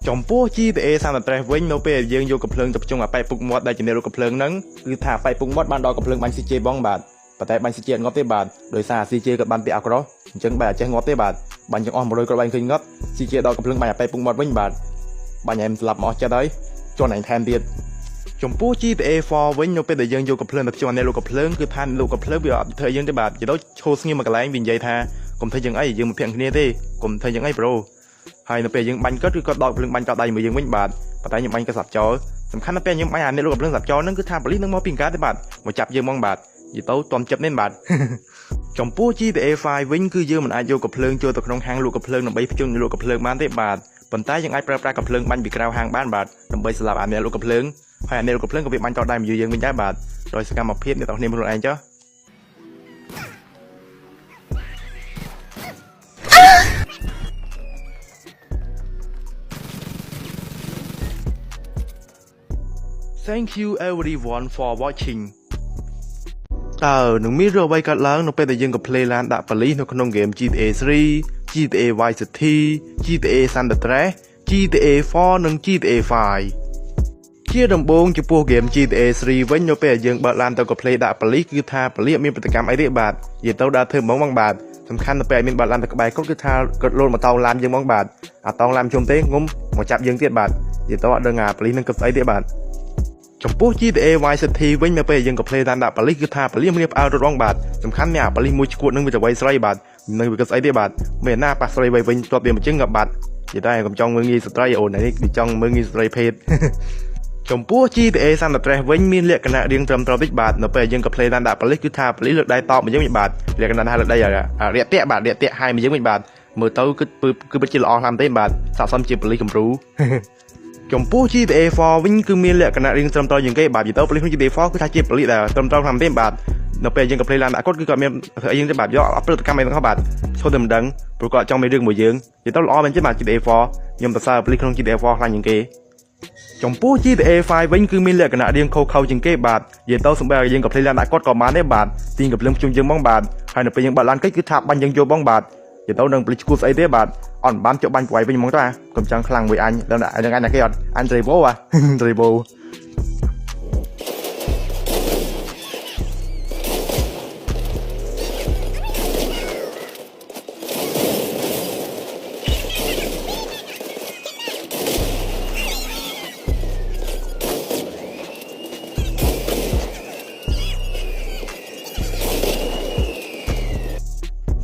ចំពោះ GTA San Andreas វិញនៅពេលយើងយកកំភ្លើងទៅភ្ជុងអាប៉ែពុកមាត់ដែលជាអ្នកលក់កំភ្លើងហ្នឹងគឺថាអាប៉ែពុកមាត់បានដល់កំភ្លើងបាញ់ CJ បងបាទប៉ុន្តែបាញ់ CJ អត់ងាប់ទេបាទដោយសារ CJ គាត់បានពាក់អាក្រោះអញ្ចឹងបែរចេះងាប់ទេបាទបាញ់ចង្អស់100គ្រាប់បាញ់ឃើញងាប់ CJ ដល់កំភ្លើងបាញ់អាប៉ែពុកមាត់វិញបាទបាញ់ឲ្យស្លាប់មកអស់ចិត្តហើយជន់ឯងថែមទៀតចំពោះ GTA 4វិញនៅពេលដែលយើងយកកំភ្លើងទៅភ្ជុងអាអ្នកលក់កំភ្លើងគឺថាលោកកំភ្លើងវាអត់ធ្វើយើងទេបាទនិយាយទៅឈោស្ងៀមមួយកន្លែងវានិយាយថាកុំធ្វើយ៉ាងអីយើងមិនភាំងគ្នាទេកុំធ្វើយ៉ាងអីប្រូហើយនៅពេលយើងបាញ់គាត់គឺគាត់ដកភ្លើងបាញ់ចោលដៃមួយយើងវិញបាទប៉ុន្តែខ្ញុំបាញ់ក៏ស្លាប់ចោលសំខាន់នៅពេលខ្ញុំបាញ់អាអ្នកលក់កំភ្លើងស្លាប់ចោលហ្នឹងគឺថាប៉ូលីសនឹងមកពីការទេបាទមកចាប់យើងហ្មងបាទនិយាយទៅតំចិត្តមែនបាទចំពោះ GTA 5វិញគឺយើងមិនអាចយកកំភ្លើងចូលទៅក្នុងហាងលក់កំភ្លើងដើម្បីភ្ជុងអ្នកលក់កំភ្លើងបានទេបាទប៉ុន្តែយើងអាចប្រើប្រាស់កំភ្លើងបាញ់ពីក្រៅហាងបានបាទដើម្បីស្លាប់អាអ្នកលក់កំភ្លើងហើយអាអ្នកលក់កំភ្លើងក៏វាបាញ់ចោលដៃមួយយើងវិញដែរបាទដោយសកម្មភាពអ្នកទាំងគ្នាខ្លួនឯងចុះ Thank you everyone for watching. តើនឹងមានរឿងអ្វីកើតឡើងនៅពេលដែលយើងក៏ play ឡានដាក់ប៉ូលីសនៅក្នុង game GTA 3 GTA Vice City GTA San Andreas GTA 4និង GTA 5ជាដំបូងចំពោះ game GTA 3វិញនៅពេលដែលយើងបើកឡានទៅក៏ play ដាក់ប៉ូលីសគឺថាប៉ូលីសអត់មានប្រតិកម្មអីទេបាទនិយាយទៅដើរធ្វើហ្មងបងបាទសំខាន់នៅពេលមានបើកឡានទៅក្បែរគាត់គឺថាគាត់លោតមកតោងឡានយើងហ្មងបាទអាតោងឡានជុំទេងុំមកចាប់យើងទៀតបាទនិយាយទៅអត់ដឹងអាប៉ូលីសនឹងគិតស្អីទេបាទចំពោះ GTA Vice City វិញនៅពេលយើងក៏ play តាមដាក់ប៉ូលីសគឺថាប៉ូលីសមានផ្អើលរត់បងបាទសំខាន់មានអាប៉ូលីសមួយឈួតនឹងវាទៅវៃស្រីបាទនឹងវាគិតស្អីទេបាទមានណាប៉ះស្រីវៃវិញទាត់វាមួយជើងក៏បាត់និយាយតែកុំចង់មើលងាយស្ត្រីអូននេះវាចង់មើលងាយស្ត្រីភេទចំពោះ GTA San Andreas វិញមានលក្ខណៈរៀងត្រឹមត្រូវតិចបាទនៅពេលយើងក៏ play តាមដាក់ប៉ូលីសគឺថាប៉ូលីសលើកដៃតបមកយើងវិញបាទលក្ខណៈថាលើកដៃរាក់ទាក់បាទរាក់ទាក់ហាយមកយើងវិញបាទមើលទៅគឺគឺពិតជាល្អខ្លាំងទេបាទស័ក្តិសមជាប៉ូលីសគំរូចំពោះ GTA 4វិញគឺមានលក្ខណៈរៀងត្រឹមត្រូវជាងគេបាទនិយាយទៅប៉ូលីសក្នុង GTA 4គឺថាជាប៉ូលីសដែលត្រឹមត្រូវខ្លាំងទេបាទនៅពេលយើងក៏ play ឡានដាក់គាត់គឺគាត់មានធ្វើអីយើងទេបាទយកអត់ប្រតិកម្មអីទាំងអស់បាទឈប់តែមិនដឹងព្រោះគាត់ចង់មានរឿងមួយយើងនិយាយទៅល្អមែនទេបាទ GTA 4ខ្ញុំសរសើរប៉ូលីសក្នុង GTA 4ខ្លាំងជាងគេចំពោះ GTA 5វិញគឺមានលក្ខណៈរៀងខុសខើជាងគេបាទនិយាយទៅសំបីឲ្យយើងក៏ play ឡានដាក់គាត់ក៏បានដែរបាទទាញកំភ្លើងជុំយើងហ្មងបាទហើយនៅពេលយើងបាត់ឡានកិច្ចគឺថាបាញ់យើងយកហ្មងបាទនិយាយទៅនឹងប៉ូលីសឈួតស្អីទេបាទអត់បានជប់បាញ់ប្រវៃវិញហ្មងតាកុំចង់ខ្លាំងមួយអញដល់នឹងអញណាគេអត់អញ Trevo បាទ Trevo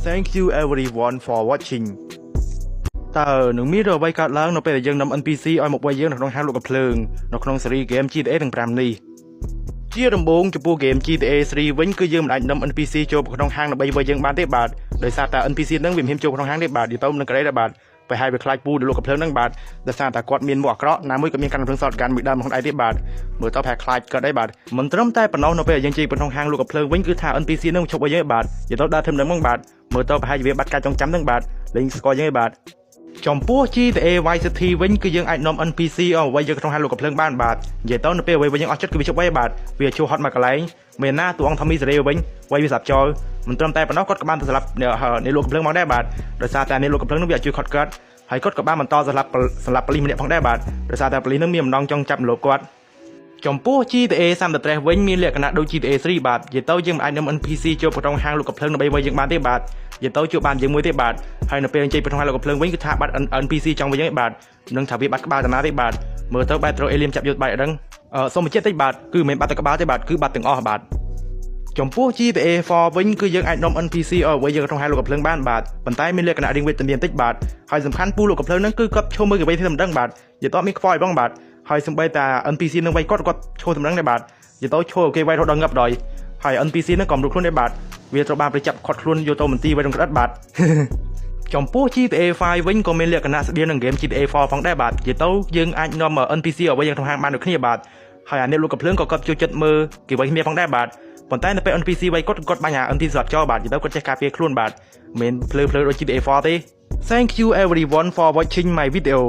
Thank Thank you everyone for watching. តើនឹងមានរឿងអ្វីកើតឡើងនៅពេលដែលយើងនាំ NPC ឲ្យមកវាយយើងនៅក្នុងហាងលក់កាំភ្លើងនៅក្នុងស៊េរី game GTA ទាំង5នេះជាដំបូងចំពោះ game GTA 3វិញគឺយើងមិនអាចនាំ NPC ចូលក្នុងហាងដើម្បីវាយយើងបានទេបាទដោយសារតែ NPC ហ្នឹងវាមិនហ៊ានចូលក្នុងហាងទេបាទនិយាយទៅនឹងក្រីដែរបាទប្រហែលវាខ្លាចពូដែលលក់កាំភ្លើងហ្នឹងបាទដោយសារតែគាត់មានមុខអាក្រក់ណាមួយក៏មានកាន់កាំភ្លើង shotgun មួយដើមក្នុងដៃទៀតបាទមើលទៅប្រហែលខ្លាចគាត់ដែរបាទមិនត្រឹមតែប៉ុណ្ណោះនៅពេលដែលយើងជិះក្នុងហាងលក់កាំភ្លើងវិញគឺថា NPC ហ្នឹងឈប់ឲ្យយើងបាទនិយាយទៅដើរធ្វើមិនដឹងហ្មងបាទមើលទៅប្រហែលជាវាបាត់ការចងចាំហ្នឹងបាទលេងស្គាល់យើងឯងបាទចំពោះ GTA Vice City វិញគឺយើងអាចនាំ NPC ឲ្យវាយយើងក្នុងហាងលក់កាំភ្លើងបានបាទនិយាយទៅនៅពេលវាយយើងអស់ចិត្តគឺវាជប់វាយបាទវាជួហត់មកកន្លែងមានណាតួអង្គថមីសេរីវិញវាយវាស្លាប់ចោលមិនត្រឹមតែប៉ុណ្ណោះគាត់ក៏បានទៅស្លាប់អ្នកលក់កាំភ្លើងមកដែរបាទដោយសារតែអ្នកលក់កាំភ្លើងនោះវាអត់ជួយខត់គាត់ហើយគាត់ក៏បានបន្តស្លាប់ស្លាប់ប៉ូលីសម្នាក់ផងដែរបាទដោយសារតែប៉ូលីសនឹងមានបំណងចង់ចាប់រំលោភគាត់ចំពោះ GTA San Andreas វិញមានលក្ខណៈដូច GTA 3បាទនិយាយទៅយើងមិនអាចនាំ NPC ចូលក្នុងហាងលក់កាំភ្លើងដើម្បីវាយយើងបានទេបាទនិយាយទៅជួបបានយើងមួយទេបាទហើយនៅពេលចេញក្នុងហាងលក់កាំភ្លើងវិញគឺថាបាត់ NPC ចង់វិញឯងបាទនឹងថាវាបាត់ក្បាលតាណាទេបាទមើលទៅបែបត្រូវអេលៀមចាប់យកបែបដឹងអឺសូមបញ្ជាក់តិចបាទគឺមិនមែនបាត់តែក្បាលទេបាទគឺបាត់ទាំងអស់បាទចំពោះ GTA 4វិញគឺយើងអាចនាំ NPC ឲ្យវាយយើងក្នុងហាងលក់កាំភ្លើងបានបាទប៉ុន្តែមានលក្ខណៈរៀងវេទនាបន្តិចបាទហើយសំខាន់ពូលក់កាំភ្លើងហ្នឹងគឺគាត់ឈរមើលគេវិញទេមិនដឹងបាទនិយាយទៅអត់មានខ្វល់បងបាទហើយសំបីតា NPC នឹងវាយគាត់គាត់ឈរតម្រឹងដែរបាទនិយាយទៅឈរគេវាយរហូតដល់ងាប់ដល់ហើយ NPC នឹងក៏មិនរួចខ្លួនដែរបាទវាត្រូវបានប្រចាប់ខាត់ខ្លួនយកទៅមន្ទីរវៃរងក្រិតបាទ ចំពោះ GTA 5វិញក៏មានលក្ខណៈស្តៀងនឹង game GTA 4ផងដែរបាទនិយាយទៅយើងអាចនាំ NPC ឲ្យវាយយើងក្នុងហាងបានដូចគ្នាបាទហើយអានេះលក់កាំភ្លើងក៏គាត់ចូលចិត្តមើលគេវាយគ្នាផងដែរបាទប៉ុន្តែនៅពេល NPC វាយគាត់គាត់បាញ់អា NPC ស្លាប់ចោលបាទនិយាយទៅគាត់ចេះការពារខ្លួនបាទមិនមែនភ្លើភ្លើដូច GTA 4ទេ Thank you everyone for watching my video.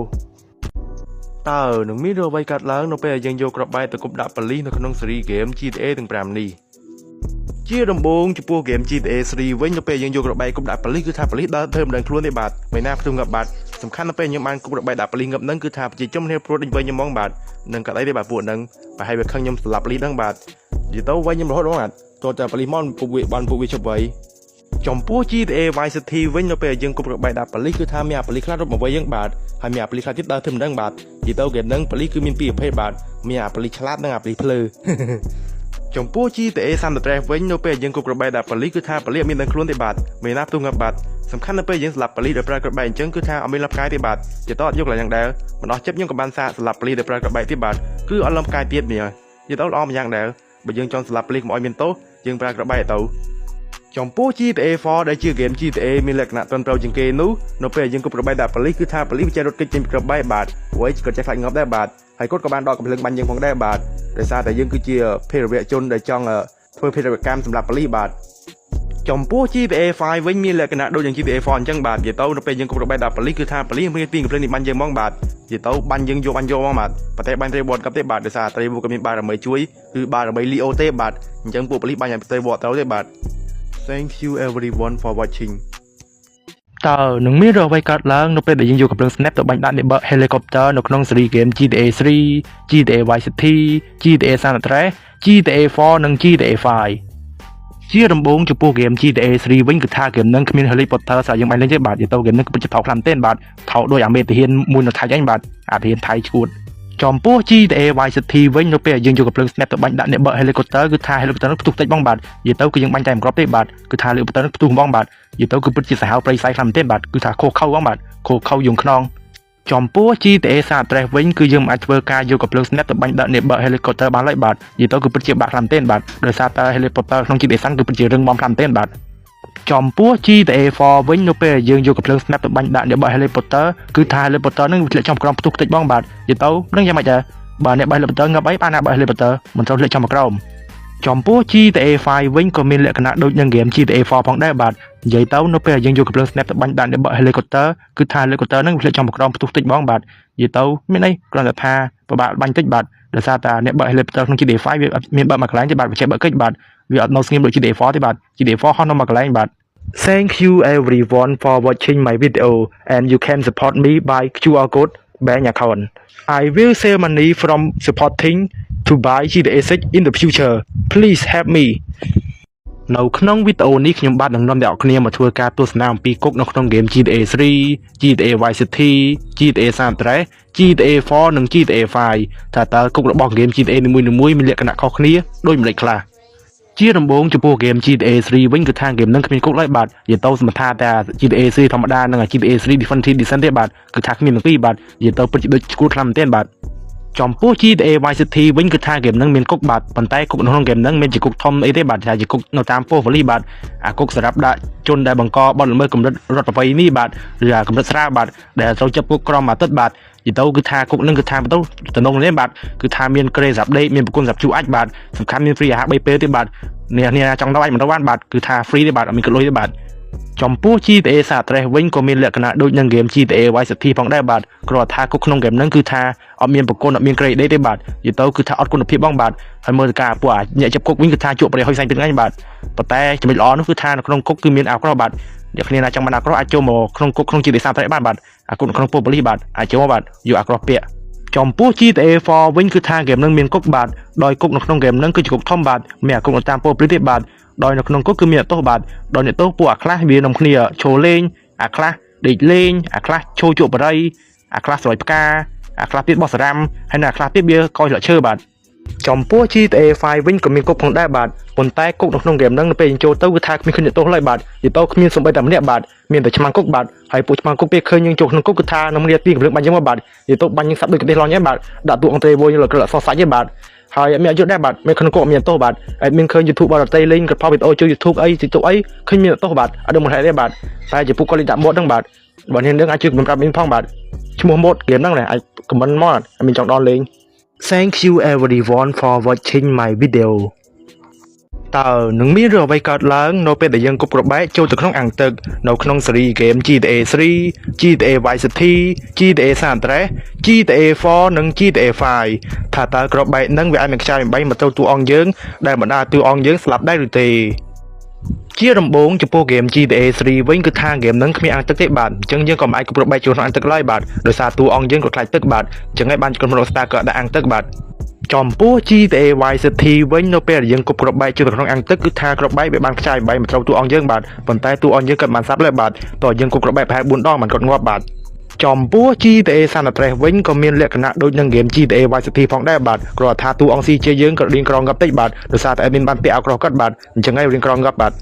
តើនឹងមានរឿងអ្វីកើតឡើងនៅពេលដែលយើងយកគ្រាប់បែកទៅគប់ដាក់ប៉ូលីសនៅក្នុងស៊េរី game GTA ទាំង5នេះជាដំបូងចំពោះ game GTA 3វិញនៅពេលយើងយកគ្រាប់បែកគប់ដាក់ប៉ូលីសគឺថាប៉ូលីសដើរធ្វើមិនដឹងខ្លួនទេបាទមិនណាផ្ទុះងាប់បាទសំខាន់នៅពេលខ្ញុំបានគប់គ្រាប់បែកដាក់ប៉ូលីសងាប់ហ្នឹងគឺថាប្រជាជនគ្នាព្រួតដេញវិញខ្ញុំហ្មងបាទនឹងកាត់អីទេបាទពួកហ្នឹងប្រហែលវាខឹងខ្ញុំស្លាប់ប៉ូលីសហ្នឹងបាទនិយាយទៅវិញខ្ញុំរហូតហ្មងបាទតើតែប៉ូលីសមកពួកវាបានពួកវាជប់វៃចំពោះ GTA Vice City វិញនៅពេលយើងគប់គ្រាប់បែកដាក់ប៉ូលីសគឺថាមានអាប៉ូលីសខ្លះរត់មកវិញយើងបាទហើយមានអាប៉ូលីសខ្លះទៀតដើរធ្វើមិនដឹងបាទនិយាយទៅហ្គេមហ្នឹងប៉ូលីសគឺមានពីរប្រភេទបាទមានអាប៉ូលីសឆ្លាតនិងអាប៉ូលីសភ្លើ ចំពោះ GTA San Andreas វិញនៅពេលយើងគប់គ្រាប់បែកដាក់ប៉ូលីសគឺថាប៉ូលីសអត់មានដឹងខ្លួនទេបាទមានណាផ្ទុះងាប់បាទសំខាន់នៅពេលយើងស្លាប់ប៉ូលីសដោយប្រើគ្រាប់បែកអញ្ចឹងគឺថាអត់មានលំផ្កាយទេបាទជាតអត់យកកន្លែងហ្នឹងដែរមិនអស់ចិត្តខ្ញុំក៏បានសាកស្លាប់ប៉ូលីសដោយប្រើគ្រាប់បែកទៀតបាទគឺអត់លំផ្កាយទៀតនេះនិយាយទៅល្អម្យ៉ាងដែរបើយើងចង់ស្លាប់ប៉ូលីសកុំឲ្យមានទោសយើងប្រើគ្រាប់បែកទៅចំពោះ GTA 4ដែលជា game GTA មានលក្ខណៈត្រឹមត្រូវជាងគេនោះនៅពេលយើងគប់គ្រាប់បែកដាក់ប៉ូលីសគឺថាប៉ូលីសវាចេះរត់គេចចេញពីគ្រាប់បែកបាទព្រោះអីគាត់ចេះខ្លាចងាប់ដែរបាទហើយគាត់ក៏បានដកកំភ្លើងបាញ់យើងផងដែរបាទដោយសារតែយើងគឺជាភេរវជនដែលចង់ធ្វើភេរវកម្មសម្រាប់ប៉ូលីសបាទចំពោះ GTA 5វិញមានលក្ខណៈដូចនឹង GTA 4អញ្ចឹងបាទនិយាយទៅនៅពេលយើងគប់គ្រាប់បែកដាក់ប៉ូលីសគឺថាប៉ូលីសមានទីកំភ្លើងនេះបាញ់យើងហ្មងបាទនិយាយទៅបាញ់យើងយកបាញ់យកហ្មងបាទប៉ុន្តែបាញ់ Trevor កាប់ទេបាទដោយសារ Trevor ក៏មានបារមីជួយគឺបារមី Leo ទេបាទអញ្ចឹងពួកប៉ូលីសបាញ់ឲ្យ Trevor ត្រូវទេបាទ Thank you everyone for watching. តើនឹងមានរឿងអ្វីកើតឡើងនៅពេលដែលយើងយកកាំភ្លើង Snap ទៅបាញ់ដាក់អ្នកបើក Helicopter នៅក្នុងស៊េរី game GTA 3 GTA Vice City, GTA San Andreas, GTA 4និង GTA 5ជាដំបូងចំពោះ game GTA 3វិញគឺថា game ហ្នឹងគ្មាន Helicopter ស្រាប់យើងបាញ់លេងទេបាទនិយាយទៅ game ហ្នឹងគឺពិតជាថោកខ្លាំងមែនទែនបាទថោកដូចអាមេទាហានមួយនៅថៃអញបាទអាទាហានថៃឈួតចំពោះ GTA Vice City វិញនៅពេលយើងយកកាំភ្លើង Snap ទៅបាញ់ដាក់អ្នកបើក Helicopter គឺថា Helicopter នោះផ្ទុះតិចបងបាទនិយាយទៅគឺយើងបាញ់តែមួយគ្រាប់ទេបាទគឺថា Helicopter នោះផ្ទុះហ្មងបាទនិយាយទៅគឺពិតជាសាហាវព្រៃផ្សៃខ្លាំងមែនទែនបាទគឺថាខុសខៅហ្មងបាទខុសខៅយងខ្នងចំពោះ GTA San Andreas វិញគឺយើងមិនអាចធ្វើការយកកាំភ្លើង Snap ទៅបាញ់ដាក់អ្នកបើក Helicopter បានឡើយបាទនិយាយទៅគឺពិតជាបាក់ខ្លាំងមែនទែនបាទដោយសារតែ Helicopter ក្នុង GTA San គឺពិតជារឹងមាំខ្លាំងមែនទែនបាទចំពោះ GTA 4វិញនៅពេលយើងយកកាំភ្លើង Snap ទៅបាញ់ដាក់អ្នកបើក Helicopter គឺថា Helicopter នឹងវាធ្លាក់ចំក្រោមផ្ទុះតិចបងបាទនិយាយទៅនឹងយ៉ាងម៉េចដែរបើអ្នកបើក Helicopter ងាប់អីបានអ្នកបើក Helicopter មិនត្រូវធ្លាក់ចំក្រោមចំពោះ GTA 5វិញក៏មានលក្ខណៈដូចនឹង game GTA 4ផងដែរបាទនិយាយទៅនៅពេលយើងយកកាំភ្លើង Snap ទៅបាញ់ដាក់អ្នកបើក Helicopter គឺថា Helicopter នឹងវាធ្លាក់ចំក្រោមផ្ទុះតិចបងបាទនិយាយទៅមានអីគ្រាន់តែថាពិបាកបាញ់តិចបាទដោយសារតែអ្នកបើក Helicopter ក្នុង GTA 5វាអត់មានបើកមួយកន្លែងទេបាទវាចេះបើកកិច្ចបាទវាអត់នៅស្ងៀមដូច GTA 4ទេបាទ GTA 4ហោះនៅមួយកន្លែងបាទ Thank you everyone for watching my video, and you can support me by QR code bank account. I will save money from supporting to buy GTA 6 in the future. Please help me. នៅក្នុងវីដេអូនេះខ្ញុំបាទនឹងនាំអ្នកនរគ្នាមកធ្វើការទស្សនាអំពីគុកនៅក្នុង game GTA 3 GTA Vice City, GTA San Andreas, GTA 4និង GTA 5ថាតើគុករបស់ game GTA នីមួយៗមានលក្ខណៈខុសគ្នាដូចម្តេចខ្លះ។ ជាដំបូងចំពោះហ្គេម GTA 3វិញគឺថាហ្គេមហ្នឹងគ្មានគុកឡើយបាទនិយាយទៅសមថាតែ GTA 3ធម្មតានិង GTA 3 Definitive Edition ទេបាទគឺថាគ្មានទាំងពីរបាទនិយាយទៅពិតជាដូចឈួតខ្លាំងមែនទែនបាទចំពោះ GTA Vice City វិញគឺថាហ្គេមហ្នឹងមានគុកបាទប៉ុន្តែគុកនៅក្នុងហ្គេមហ្នឹងមានជាគុកធំអីទេបាទថាជាគុកនៅតាមប៉ុស្តិ៍ប៉ូលីសបាទអាគុកសម្រាប់ដាក់ជនដែលបង្កបទល្មើសកម្រិតរដ្ឋប្រវេណីបាទឬអាកម្រិតស្រាលបាទដែលត្រូវចាប់គុកក្រមអាទិត្យបាទនិយាយទៅគឺថាគុកហ្នឹងគឺថាទៅតំណងនេះបាទគឺថាមានគ្រែសម្រាប់ដេកមានប្រគុណសម្រាប់ជូរអាចបាទសំខាន់មាន free អាហារ3ពេលទេបាទអ្នកនេះចង់ដល់អាចមិនទៅបានបាទគឺថា free ទេបាទអត់មានគិតលុយទេបាទចំពោះ GTA San Andreas វិញក៏មានលក្ខណៈដូចនឹងហ្គេម GTA Vice City ផងដែរបាទគ្រាន់តែថាគុកក្នុងហ្គេមហ្នឹងគឺថាអត់មានប្រគុណអត់មានគ្រែដេកទេបាទនិយាយទៅគឺថាអត់គុណភាពបងបាទហើយមើលទៅការពួកអាអ្នកចាប់គុកវិញគឺថាជក់ប្រេហុយសែងពីថ្ងៃបាទប៉ុន្តែចំណុចល្អនោះគឺថានៅក្នុងគុកគឺមានអាវក្រោះបាទអ្នកគ្នាណាចង់បានអាវក្រោះអាចចូលមកក្នុងគុកក្នុង GTA San Andreas បានបាទអាគុកនៅក្នុងប៉ុស្តិ៍ប៉ូលីសបាទអាចចូលមកបាទយកអាវក្រោះពាក់ចំពោះ GTA 4វិញគឺថាហ្គេមនឹងមានគុកបាទដោយគុកនៅក្នុងហ្គេមនឹងគឺជាគុកធំបាទមានអាគុកនៅតាមប៉ុស្តិ៍ប៉ូលីសទេបាទដោយនៅក្នុងគុកគឺមានអ្នកទោសបាទដោយអ្នកទោសពួកអាខ្លះវានាំគ្នាឈរលេងអាខ្លះដេកលេងអាខ្លះឈរជក់បរិយអាខ្លះស្រោចផ្កាអាខ្លះទៀតបោះសារ៉ាំហើយនៅអាខ្លះទៀតវាកយស្លឹកឈើបាទចំពោះ GTA 5វិញក៏មានគុកផងដែរបាទប៉ុន្តែគុកនៅក្នុងហ្គេមហ្នឹងនៅពេលយើងចូលទៅគឺថាគ្មានឃើញអ្នកទោសឡើយបាទនិយាយទៅគ្មានសំបីតែម្នាក់បាទមានតែឆ្មាំគុកបាទហើយពួកឆ្មាំគុកពេលឃើញយើងចូលក្នុងគុកគឺថានឹងគ្នាទីកំភ្លើងបាញ់យើងមកបាទនិយាយទៅបាញ់យើងសាប់ដូចកទេសឡងហ្នឹងបាទដាក់តួអង្គត្រេវយលើក្លសសាច់ហ្នឹងបាទហើយអត់មានអយុធដែរបាទមានក្នុងគុកអត់មានទោសបាទហើយមានឃើញ YouTube បរតីលេងក៏ផុសវីដេអូចូល YouTube អី TikTok អីឃើញមានទោសបាទអត់ដឹងមកហេតុទេបាទតែជាពួកគាត់លេងដាក់ mod ហ្នឹងបាទបើនេះនឹងអាចជួយ comment ប្រាប់មានផងបាទឈ្មោះ mod ហ្គេមហ្នឹងណាអាច comment មកអត់មានចង់ដល់លេង Thank you everyone for watching my video. តើនឹងមានរឿងអ្វីកើតឡើងនៅពេលដែលយើងគប់គ្រាប់បែកចូលទៅក្នុងអាងទឹកនៅក្នុងស៊េរីហ្គេម GTA 3 GTA Vice City GTA San Andreas GTA 4និង GTA 5ថាតើគ្រាប់បែកនឹងវាអាចនឹងខ្ចៅអំបែងមកទៅតួអង្គយើងដែលបណ្ដាលតួអង្គយើងស្លាប់ដែរឬទេជាដំបូងចំពោះហ្គេម GTA 3វិញគឺថាហ្គេមហ្នឹងគ្មានអាងទឹកទេបាទអញ្ចឹងយើងក៏មិនអាចគប់គ្រាប់បែកចូលក្នុងអាងទឹកឡើយបាទដោយសារតួអង្គយើងក៏ខ្លាចទឹកបាទអញ្ចឹងហើយបានក្រុម Rockstar ក៏ដាក់អាងទឹកបាទចំពោះ GTA Vice City វិញនៅពេលដែលយើងគប់គ្រាប់បែកចូលទៅក្នុងអាងទឹកគឺថាគ្រាប់បែកវាបានខ្ចាយបែកមកត្រូវតួអង្គយើងបាទប៉ុន្តែតួអង្គយើងក៏បានស្លាប់ឡើយបាទតោះយើងគប់គ្រាប់បែកប្រហែល4ដងបានគាត់ងាប់បាទចំពោះ GTA San Andreas វិញក៏មានលក្ខណៈដូចនឹងហ្គេម GTA Vice City ផងដែរបាទគ្រាន់តែថាតួអង្គ CJ យើងក៏រៀងក្រងាប់តិចបាទដោយសារតែ admin បានពាក់អាវក្រោះគាត់បាទអញ្ចឹងហើយរៀងក្រងាប់បាទ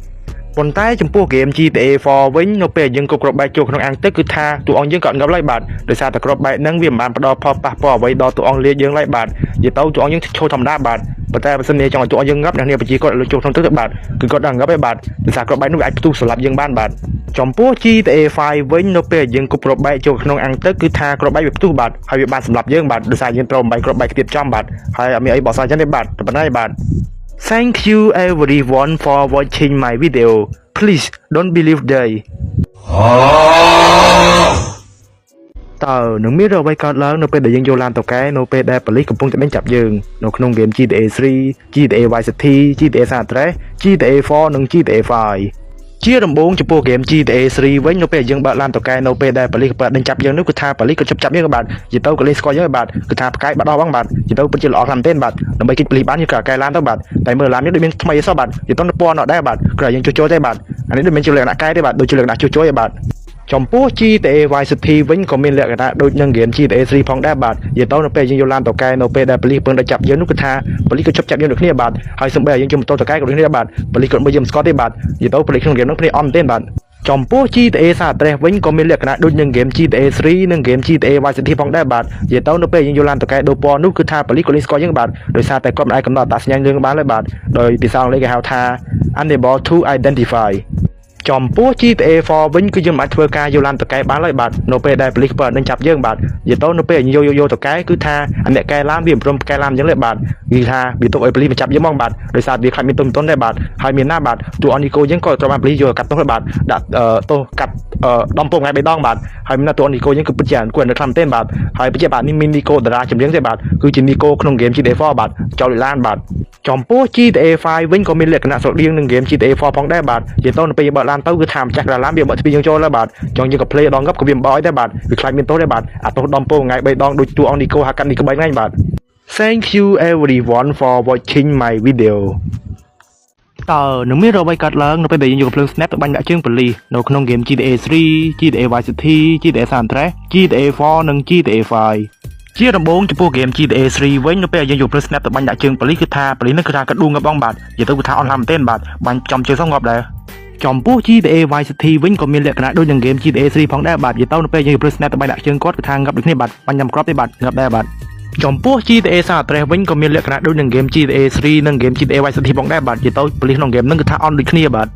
ប៉ុន្តែចំពោះហ្គេម GTA 4វិញនៅពេលយើងគប់គ្រាប់បែកចូលក្នុងអាងទឹកគឺថាតួអង្គយើងក៏អត់ងាប់ឡើយបាទដោយសារតែគ្រាប់បែកហ្នឹងវាមិនបានផ្ដល់ផលប៉ះពាល់អ្វីដល់តួអង្គលាយើងឡើយបាទនិយាយទៅតួអង្គយើងឈរធម្មតាបាទប៉ុន្តែបើសិនជាចង់ឲ្យតួអង្គយើងងាប់អ្នកនាងប្រជាគាត់ឲ្យចូលក្នុងទឹកទៅបាទគឺគាត់ដល់ងាប់ឯបាទដោយសារគ្រាប់បែកនោះវាអាចផ្ទុះសម្លាប់យើងបានបាទចំពោះ GTA 5វិញនៅពេលយើងគប់គ្រាប់បែកចូលក្នុងអាងទឹកគឺថាគ្រាប់បែកវាផ្ទុះបាទហើយវាបានសម្លាប់យើងបាទដោយសារយើងត្រូវបំបែកគ្រាប់បែកខ្ទាតចំបាទហើយអត់មានអីបកស្រាយចឹងទេបាទតែប៉ុណ្ណេះបាទ Thank you everyone for watching my video. Please don't believe they. តើនឹងមានរឿងអ្វីកើតឡើងនៅពេលដែលយើងយកឡានទៅកែនៅពេលដែលប៉ូលីសកំពុងតែដេញចាប់យើងនៅក្នុងហ្គេម GTA 3 GTA Vice City GTA San Andreas GTA 4និង GTA 5ជាដំបូងចំពោះហ្គេម GTA 3វិញនៅពេលយើងបើកឡានទៅកែនៅពេលដែលប៉ូលីសកំពុងដេញចាប់យើងនោះគឺថាប៉ូលីសក៏ជប់ចាប់យើងបាទនិយាយទៅក៏លេងស្គាល់យើងបាទគឺថាផ្កាយបាត់ដល់បងបាទនិយាយទៅពិតជាល្អខ្លាំងមែនទែនបាទដើម្បីគេចប៉ូលីសបានយើងក៏កែឡានទៅបាទតែមើលឡាននេះដូចមានថ្មីអីសោះបាទនិយាយទៅពណ៌នៅដែរបាទគ្រាន់តែយើងជួសជុលទេបាទអានេះដូចមានជាលក្ខណៈកែទេបាទដូចជាលក្ខណៈជួសជុលទេបាទចំពោះ GTA Vice City វិញក៏មានលក្ខណៈដូចនឹងហ្គេម GTA 3ផងដែរបាទនិយាយទៅនៅពេលយើងយកឡានទៅកែនៅពេលដែលប៉ូលីសពឹងដល់ចាប់យើងនោះគឺថាប៉ូលីសក៏ជប់ចាប់យើងដូចគ្នាបាទហើយសំបីឲ្យយើងជិះម៉ូតូទៅកែក៏ដូចគ្នាបាទប៉ូលីសក៏មើលយើងមិនស្គាល់ទេបាទនិយាយទៅប៉ូលីសក្នុងហ្គេមហ្នឹងគ្នាអន់ទេបាទចំពោះ GTA San Andreas វិញក៏មានលក្ខណៈដូចនឹងហ្គេម GTA 3និងហ្គេម GTA Vice City ផងដែរបាទនិយាយទៅនៅពេលយើងយកឡានទៅកែដូរពណ៌នោះគឺថាប៉ូលីសក៏លេងស្គាល់យើងបាទដោយសារតែគាត់មិនអាចកំណត់អត្តសញ្ញាណយើងបានឡើយបាទដោយភាសាអង់គ្លេសគេហៅថា unable to identify ចំពោះ GTA 4វិញគឺយើងមិនអាចធ្វើការយកឡានតកែបានឡើយបាទនៅពេលដែលប៉ូលីសបើនឹងចាប់យើងបាទនិយាយទៅនៅពេលយកយកយកតកែគឺថាអាអ្នកកែឡានវាមិនព្រមកែឡានអញ្ចឹងទេបាទគឺថាវាទុកឲ្យប៉ូលីសមកចាប់យើងហ្មងបាទដោយសារវាខ្លាចមានទុំទុនដែរបាទហើយមានណាបាទតួអង្គនីកូយើងក៏ត្រូវបានប៉ូលីសយកកាត់ទោសដែរបាទដាក់ទោសកាត់ដំពងថ្ងៃបីដងបាទហើយមានណាតួអង្គនីកូយើងគឺពិតជាគួរនៅខ្លាំងមែនទេបាទហើយពិតជាបាទនេះមាននីកូតារាចម្រៀងទេបាទគឺជានីកូក្នុងហ្គេម GTA 4បាទចោលឡានបាទចំពោះ GTA 5វិញក៏មានលក្ខណៈស្រដៀងនឹងហ្គេម GTA 4ផងដែរបាទនិយាយទៅនៅពេលយើងបើកឡានទៅគឺថាម្ចាស់ឡានវាបើកទ្វារយើងចូលแล้วបាទចង់យើងក៏ play ដងងឹបក៏វាមិនបើកឲ្យដែរបាទវាខ្លាចមានទោសដែរបាទអាទោសដំពងថ្ងៃ3ដងដូចតួអង្គនីកូហាកាត់នីកូ3ថ្ងៃបាទ Thank you everyone for watching my video. តើនឹងមានរឿងអ្វីកើតឡើងនៅពេលដែលយើងយកកំភ្លើង Snap ទៅបាញ់ដាក់ជើងប៉ូលីសនៅក្នុងហ្គេម GTA 3 GTA Vice City GTA San Andreas GTA 4និង GTA 5 ជាដំបូងចំពោះ game GTA 3វិញនៅពេលយើងយកភ្លើង snap ទៅបាញ់ដាក់ជើងប៉ូលីសគឺថាប៉ូលីសនឹងគឺថាក៏ដួងងាប់បងបាទនិយាយទៅគឺថាអន់ឡាមែនទែនបាទបាញ់ចំជើងសោះងាប់ដែរចំពោះ GTA Vice City វិញក៏មានលក្ខណៈដូចនឹង game GTA 3ផងដែរបាទនិយាយទៅនៅពេលយើងយកភ្លើង snap ទៅបាញ់ដាក់ជើងគាត់គឺថាងាប់ដូចគ្នាបាទបាញ់ញ៉ាំគ្រាប់ទេបាទងាប់ដែរបាទចំពោះ GTA San Andreas វិញក៏មានលក្ខណៈដូចនឹង game GTA 3និង game GTA Vice City ផងដែរបាទនិយាយទៅប៉ូលីសក្នុង game ហ្នឹងគឺថាអន់ដូចគ្នាបាទ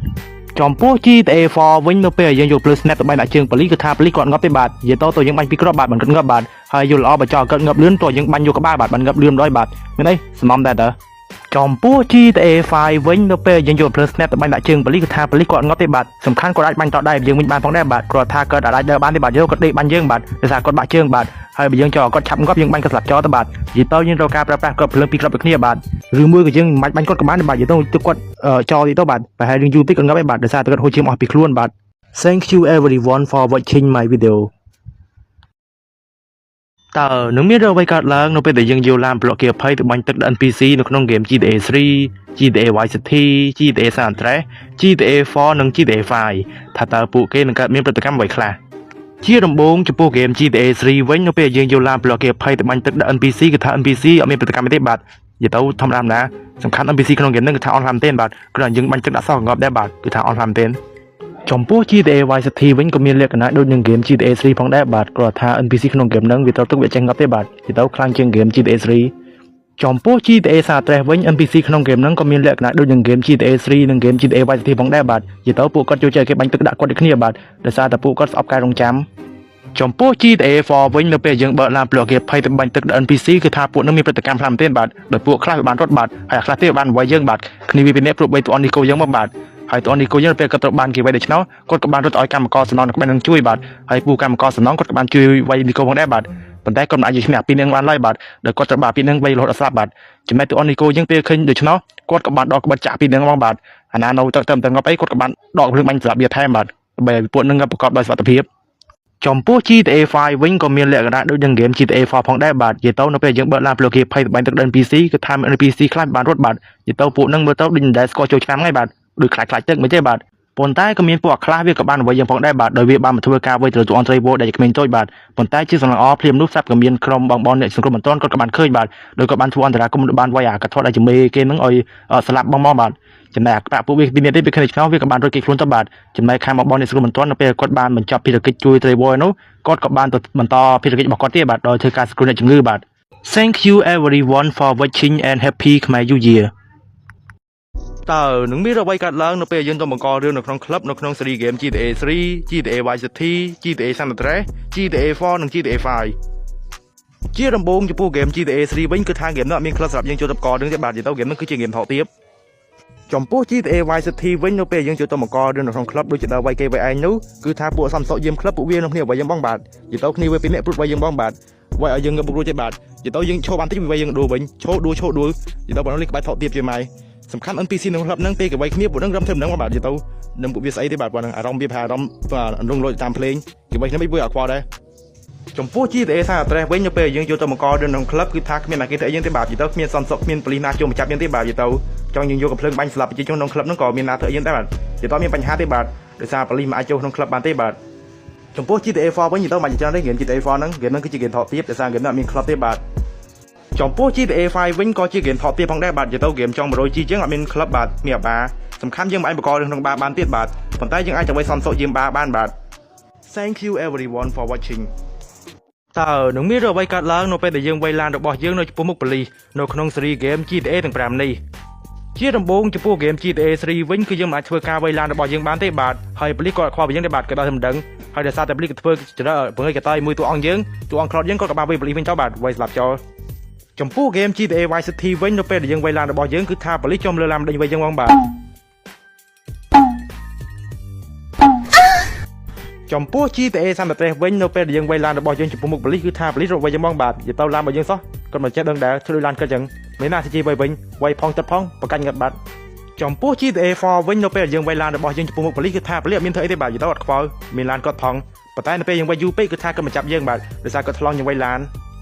ចំពោះ GTA 4វិញនៅពេលយើងយកភ្លើង snap ទៅបាញ់ដាក់ជើងប៉ូលីសគឺថាប៉ូលីសគាត់ងាប់ទេបាទនិយាយទៅទៅយើងបាញ់ពីរគ្រាប់បាទមិនគាត់ងាប់បាទហើយយល់ល្អបើចោលគាត់ងាប់លឿនតើយើងបាញ់យកក្បាលបាទបានងាប់លឿនម្ដងបាទមានអីសំំដែរតើចំពោះ GTA 5វិញនៅពេលយើងយកភ្លើង snap ទៅបាញ់ដាក់ជើងប៉ូលីសគឺថាប៉ូលីសគាត់ងាប់ទេបាទសំខាន់គាត់អាចបាញ់តដែរយើងវិញបានផងដែរបាទគ្រាន់ថាគាត់អាចដើរបានទេបាទយកគាត់ដេកបាញ់យើងបាទដោយសារគាត់បាក់ជើងបាទហើយបើយើងចោលគាត់ឆាប់ងាប់យើងបាញ់គាត់ស្លាប់ចោលទៅបាទនិយាយទៅយើងត្រូវការប្រើប្រាស់គ្រាប់ភ្លើងពីរគ្រាប់ដូចគ្នាបាទឬមួយក៏យើងមិនបាច់បាញ់គាត់ក៏បានដែរបាទនិយាយទៅទឹកគាត់ចោលទីទៅបាទប្រហែលយើងយូរតិចក៏ងាប់ដែរបាទដោយសារតែគាត់ហូរឈាមអស់ពីខ្លួនបាទ Thank you everyone for watching my video. តើនឹងមានរឿងអ្វីកើតឡើងនៅពេលដែលយើងយកឡានប្លុកគាភ័យទៅបាញ់ទឹកដល់ NPC នៅក្នុង game GTA 3 GTA Vice City GTA San Andreas GTA 4និង GTA 5ថាតើពួកគេនឹងកើតមានប្រតិកម្មអ្វីខ្លះជាដំបូងចំពោះ game GTA 3វិញនៅពេលយើងយកឡានប្លុកគាភ័យទៅបាញ់ទឹកដល់ NPC គឺថា NPC អត់មានប្រតិកម្មទេបាទនិយាយទៅធម្មតាណាសំខាន់ NPC ក្នុង game ហ្នឹងគឺថាអន់ខ្លាំងមែនទេបាទគ្រាន់តែយើងបាញ់ទឹកដាក់សោះងាប់ដែរបាទគឺថាអន់ខ្លាំងមែនទេចំពោះ GTA Vice City វិញក៏មានលក្ខណៈដូចនឹង game GTA 3ផងដែរបាទគ្រាន់ថា NPC ក្នុង game ហ្នឹងវាត្រូវទុកវាចេះងាប់ទេបាទនិយាយទៅខ្លាំងជាង game GTA 3ចំពោះ GTA San Andreas វិញ NPC ក្នុង game ហ្នឹងក៏មានលក្ខណៈដូចនឹង game GTA 3និង game GTA Vice City ផងដែរបាទនិយាយទៅពួកគាត់ចូលចិត្តឲ្យគេបាញ់ទឹកដាក់គាត់ដូចគ្នាបាទដោយសារតែពួកគាត់ស្អប់ការរងចាំចំពោះ GTA 4វិញនៅពេលយើងបើកឡានប្លុកគេភ័យទៅបាញ់ទឹកដល់ NPC គឺថាពួកនឹងមានប្រតិកម្មខ្លាំងមែនទែនបាទដោយពួកខ្លះវាបានរត់បាទហើយខ្លះទៀតបានវាយយើងបាទគ្នាវាពីនេះព្រោះបីតួអង្គនីកូយើងមកបាទហើយតួអង្គនីកូយើងពេលគាត់ត្រូវបានគេវាយដូច្នោះគាត់ក៏បានរត់ឲ្យកម្មករសំណងនៅក្បែរនឹងជួយបាទហើយពូកម្មករសំណងគាត់ក៏បានជួយវាយនីកូផងដែរបាទប៉ុន្តែគាត់មិនអាចយកឈ្នះពីនឹងបានឡើយបាទដោយគាត់ត្រូវបានពីនឹងវាយរហូតដល់ស្លាប់បាទចំណែកតួអង្គនីកូយើងពេលឃើញដូច្នោះគាត់ក៏បានដកក្បិតចាក់ពីនឹងមកបាទអាណានៅទៅទៅទៅងាប់អីគាត់ក៏បានដកភ្លើងបាញ់ស្លាប់វាថែមបាទដើម្បីឲ្យពួកនឹងប្រកបដោយសុវត្ថិភាពចំពោះ GTA 5វិញក៏មានលក្ខណៈដូចនឹង game GTA 4ផងដែរបាទនិយាយទៅនៅពេលយើងបើកឡានប្លូគេភ័យទៅបាញ់ទឹកដល់ NPC គឺថាមាន NPC ខ្លះបានរត់បាទនិយាយទៅពួកនឹងមើលទៅដូចមិនដែលស្គាល់ចូលឆ្នាំហ្នឹងបាទដូចខ្លាចខ្លាចទឹកមិនទេបាទប៉ុន្តែក៏មានពួកខ្លះវាក៏បានអ្វីយើងផងដែរបាទដោយវាបានមកធ្វើការអ្វីទៅលើតួអង្គត្រីវដែលជាក្មេងតូចបាទប៉ុន្តែជាសំឡងអភ្លាមនោះស្រាប់ក៏មានក្រុមបងបងអ្នកសង្គ្រោះបន្ទាន់គាត់ក៏បានឃើញបាទដោយក៏បានធ្វើអន្តរាគមន៍បានវាយអាកថតដែលជាមេគេហ្នឹងឲ្យស្លាប់បងមកបាទចំណែកអាក្បាក់ពួកវាពីនេះទេវាឃើញឆ្នោវាក៏បានរត់គេខ្លួនទៅបាទចំណែកខាងបងបងអ្នកសង្គ្រោះបន្ទាន់នៅពេលគាត់បានបញ្ចប់ភារកិច្ចជួយត្រីវនោះគាត់ក៏បានទៅបន្តភារកិច្ចរបស់គាត់ទៀតបាទដោយធ្វើការសង្គ្រោះអ្នកជំងឺបាទ Thank you everyone for watching and happy Khmer New Year. តើនឹងមានអ្វីកើតឡើងនៅពេលយើងទៅបង្ករឿងនៅក្នុងក្លឹបនៅក្នុង series game GTA 3 GTA Vice City GTA San Andreas GTA 4និង GTA 5ជាដំបូងចំពោះ game GTA 3វិញគឺថា game នោះអត់មានក្លឹបសម្រាប់យើងចូលទៅបង្ករឿងទេបាទនិយាយទៅ game នោះគឺជា game ថោកទាបចំពោះ GTA Vice City វិញនៅពេលយើងចូលទៅបង្ករឿងនៅក្នុងក្លឹបដូចជាដល់វាយគេវាយឯងនោះគឺថាពួកសំសុកយាមក្លឹបពួកវានឹងគ្នាវាយយើងបងបាទនិយាយទៅគ្នាវាពីរនាក់ព្រួតវាយយើងបងបាទវាយឲ្យយើងងើបបុករួចទេបាទនិយាយទៅយើងឈោបានតិចវាវាយយើងដួលវិញឈោដួលឈោដួលនិយាយទៅបងនេះក្បែរថោកទាបជាម៉ាយសំខាន់ NPC ក្នុងក្លឹបហ្នឹងពេលគេវាយគ្នាពួកហ្នឹងរំធ្វើមិនដឹងបាទនិយាយទៅនឹងពួកវាស្អីទេបាទពួកហ្នឹងអារម្មណ៍វាប្រហែលអារម្មណ៍រងលួចតាមភ្លេងគេវាយគ្នាមិនពួកអត់ខ្វល់ដែរចំពោះ GTA San Andreas វិញនៅពេលយើងចូលទៅបង្ករឿងក្នុងក្លឹបគឺថាគ្មានអាគេធ្វើអីយើងទេបាទនិយាយទៅគ្មានសន្តិសុខគ្មានប៉ូលីសណាចូលមកចាប់យើងទេបាទនិយាយទៅចង់យើងយកកំភ្លើងបាញ់ស្លាប់ប្រជាជនក្នុងក្លឹបហ្នឹងក៏មានណាធ្វើអីយើងដែរបាទនិយាយទៅមានបញ្ហាទេបាទដោយសារប៉ូលីសមិនអាចចូលក្នុងក្លឹបបានទេបាទចំពោះ GTA 4វិញនិយាយទៅមិនច្រើនទេ game GTA 4ហ្នឹង game ហ្នឹងគឺជា game ថោកទាបដោយសារ game ហ្នឹងអត់មានក្លឹបទេបាទចំពោះ GTA 5វិញក៏ជា game ថោកទាបផងដែរបាទនិយាយទៅ game ចង់ 100G ជាងអត់មានក្លឹបបាទមានអាបាសំខាន់យើងមិនអាចបង្ករឿងក្នុងបារបានទៀតបាទប៉ុន្តែយើងអាចទៅវាយសំសុកយាមបារបានបាទ Thank you everyone for watching. តើនឹងមានរឿងអ្វីកើតឡើងនៅពេលដែលយើងវាយឡានរបស់យើងនៅចំពោះមុខប៉ូលីសនៅក្នុង series game GTA ទាំង5នេះជាដំបូងចំពោះ game GTA 3វិញគឺយើងមិនអាចធ្វើការវាយឡានរបស់យើងបានទេបាទហើយប៉ូលីសក៏អត់ខ្វល់ពីយើងទេបាទក៏ដល់តែមិនដឹងហើយដោយសារតែប៉ូលីសក៏ធ្វើចរិតពង្រីកកតៃមួយតួអង្គយើងតួអង្គខ្លតយើងក៏បានវាយប៉ូលីសវិញទៅបាទវាយស្លាប់ចោលចំពោះ game GTA Vice City វិញនៅពេលដែលយើងវាយឡានរបស់យើងគឺថាប៉ូលីសចំលើឡានដេញវាយយើងហ្មងបាទចំពោះ GTA San Andreas វិញនៅពេលដែលយើងវាយឡានរបស់យើងចំពោះមុខប៉ូលីសគឺថាប៉ូលីសរត់វាយយើងហ្មងបាទនិយាយទៅឡានរបស់យើងសោះគាត់មិនចេះដឹងដែរធ្វើដូចឡានគាត់ចឹងមិនណាជីវាយវិញវាយផងទឹកផងប្រកាច់ងឹតបាត់ចំពោះ GTA 4វិញនៅពេលដែលយើងវាយឡានរបស់យើងចំពោះមុខប៉ូលីសគឺថាប៉ូលីសអត់មានធ្វើអីទេបាទនិយាយទៅអត់ខ្វល់មានឡានគាត់ផងប៉ុន្តែនៅពេលយើងវាយយូរពេកគឺថាគាត់មកចាប់យើងបាទដោយសារគាត់ឆ្លងយើងវាយឡាន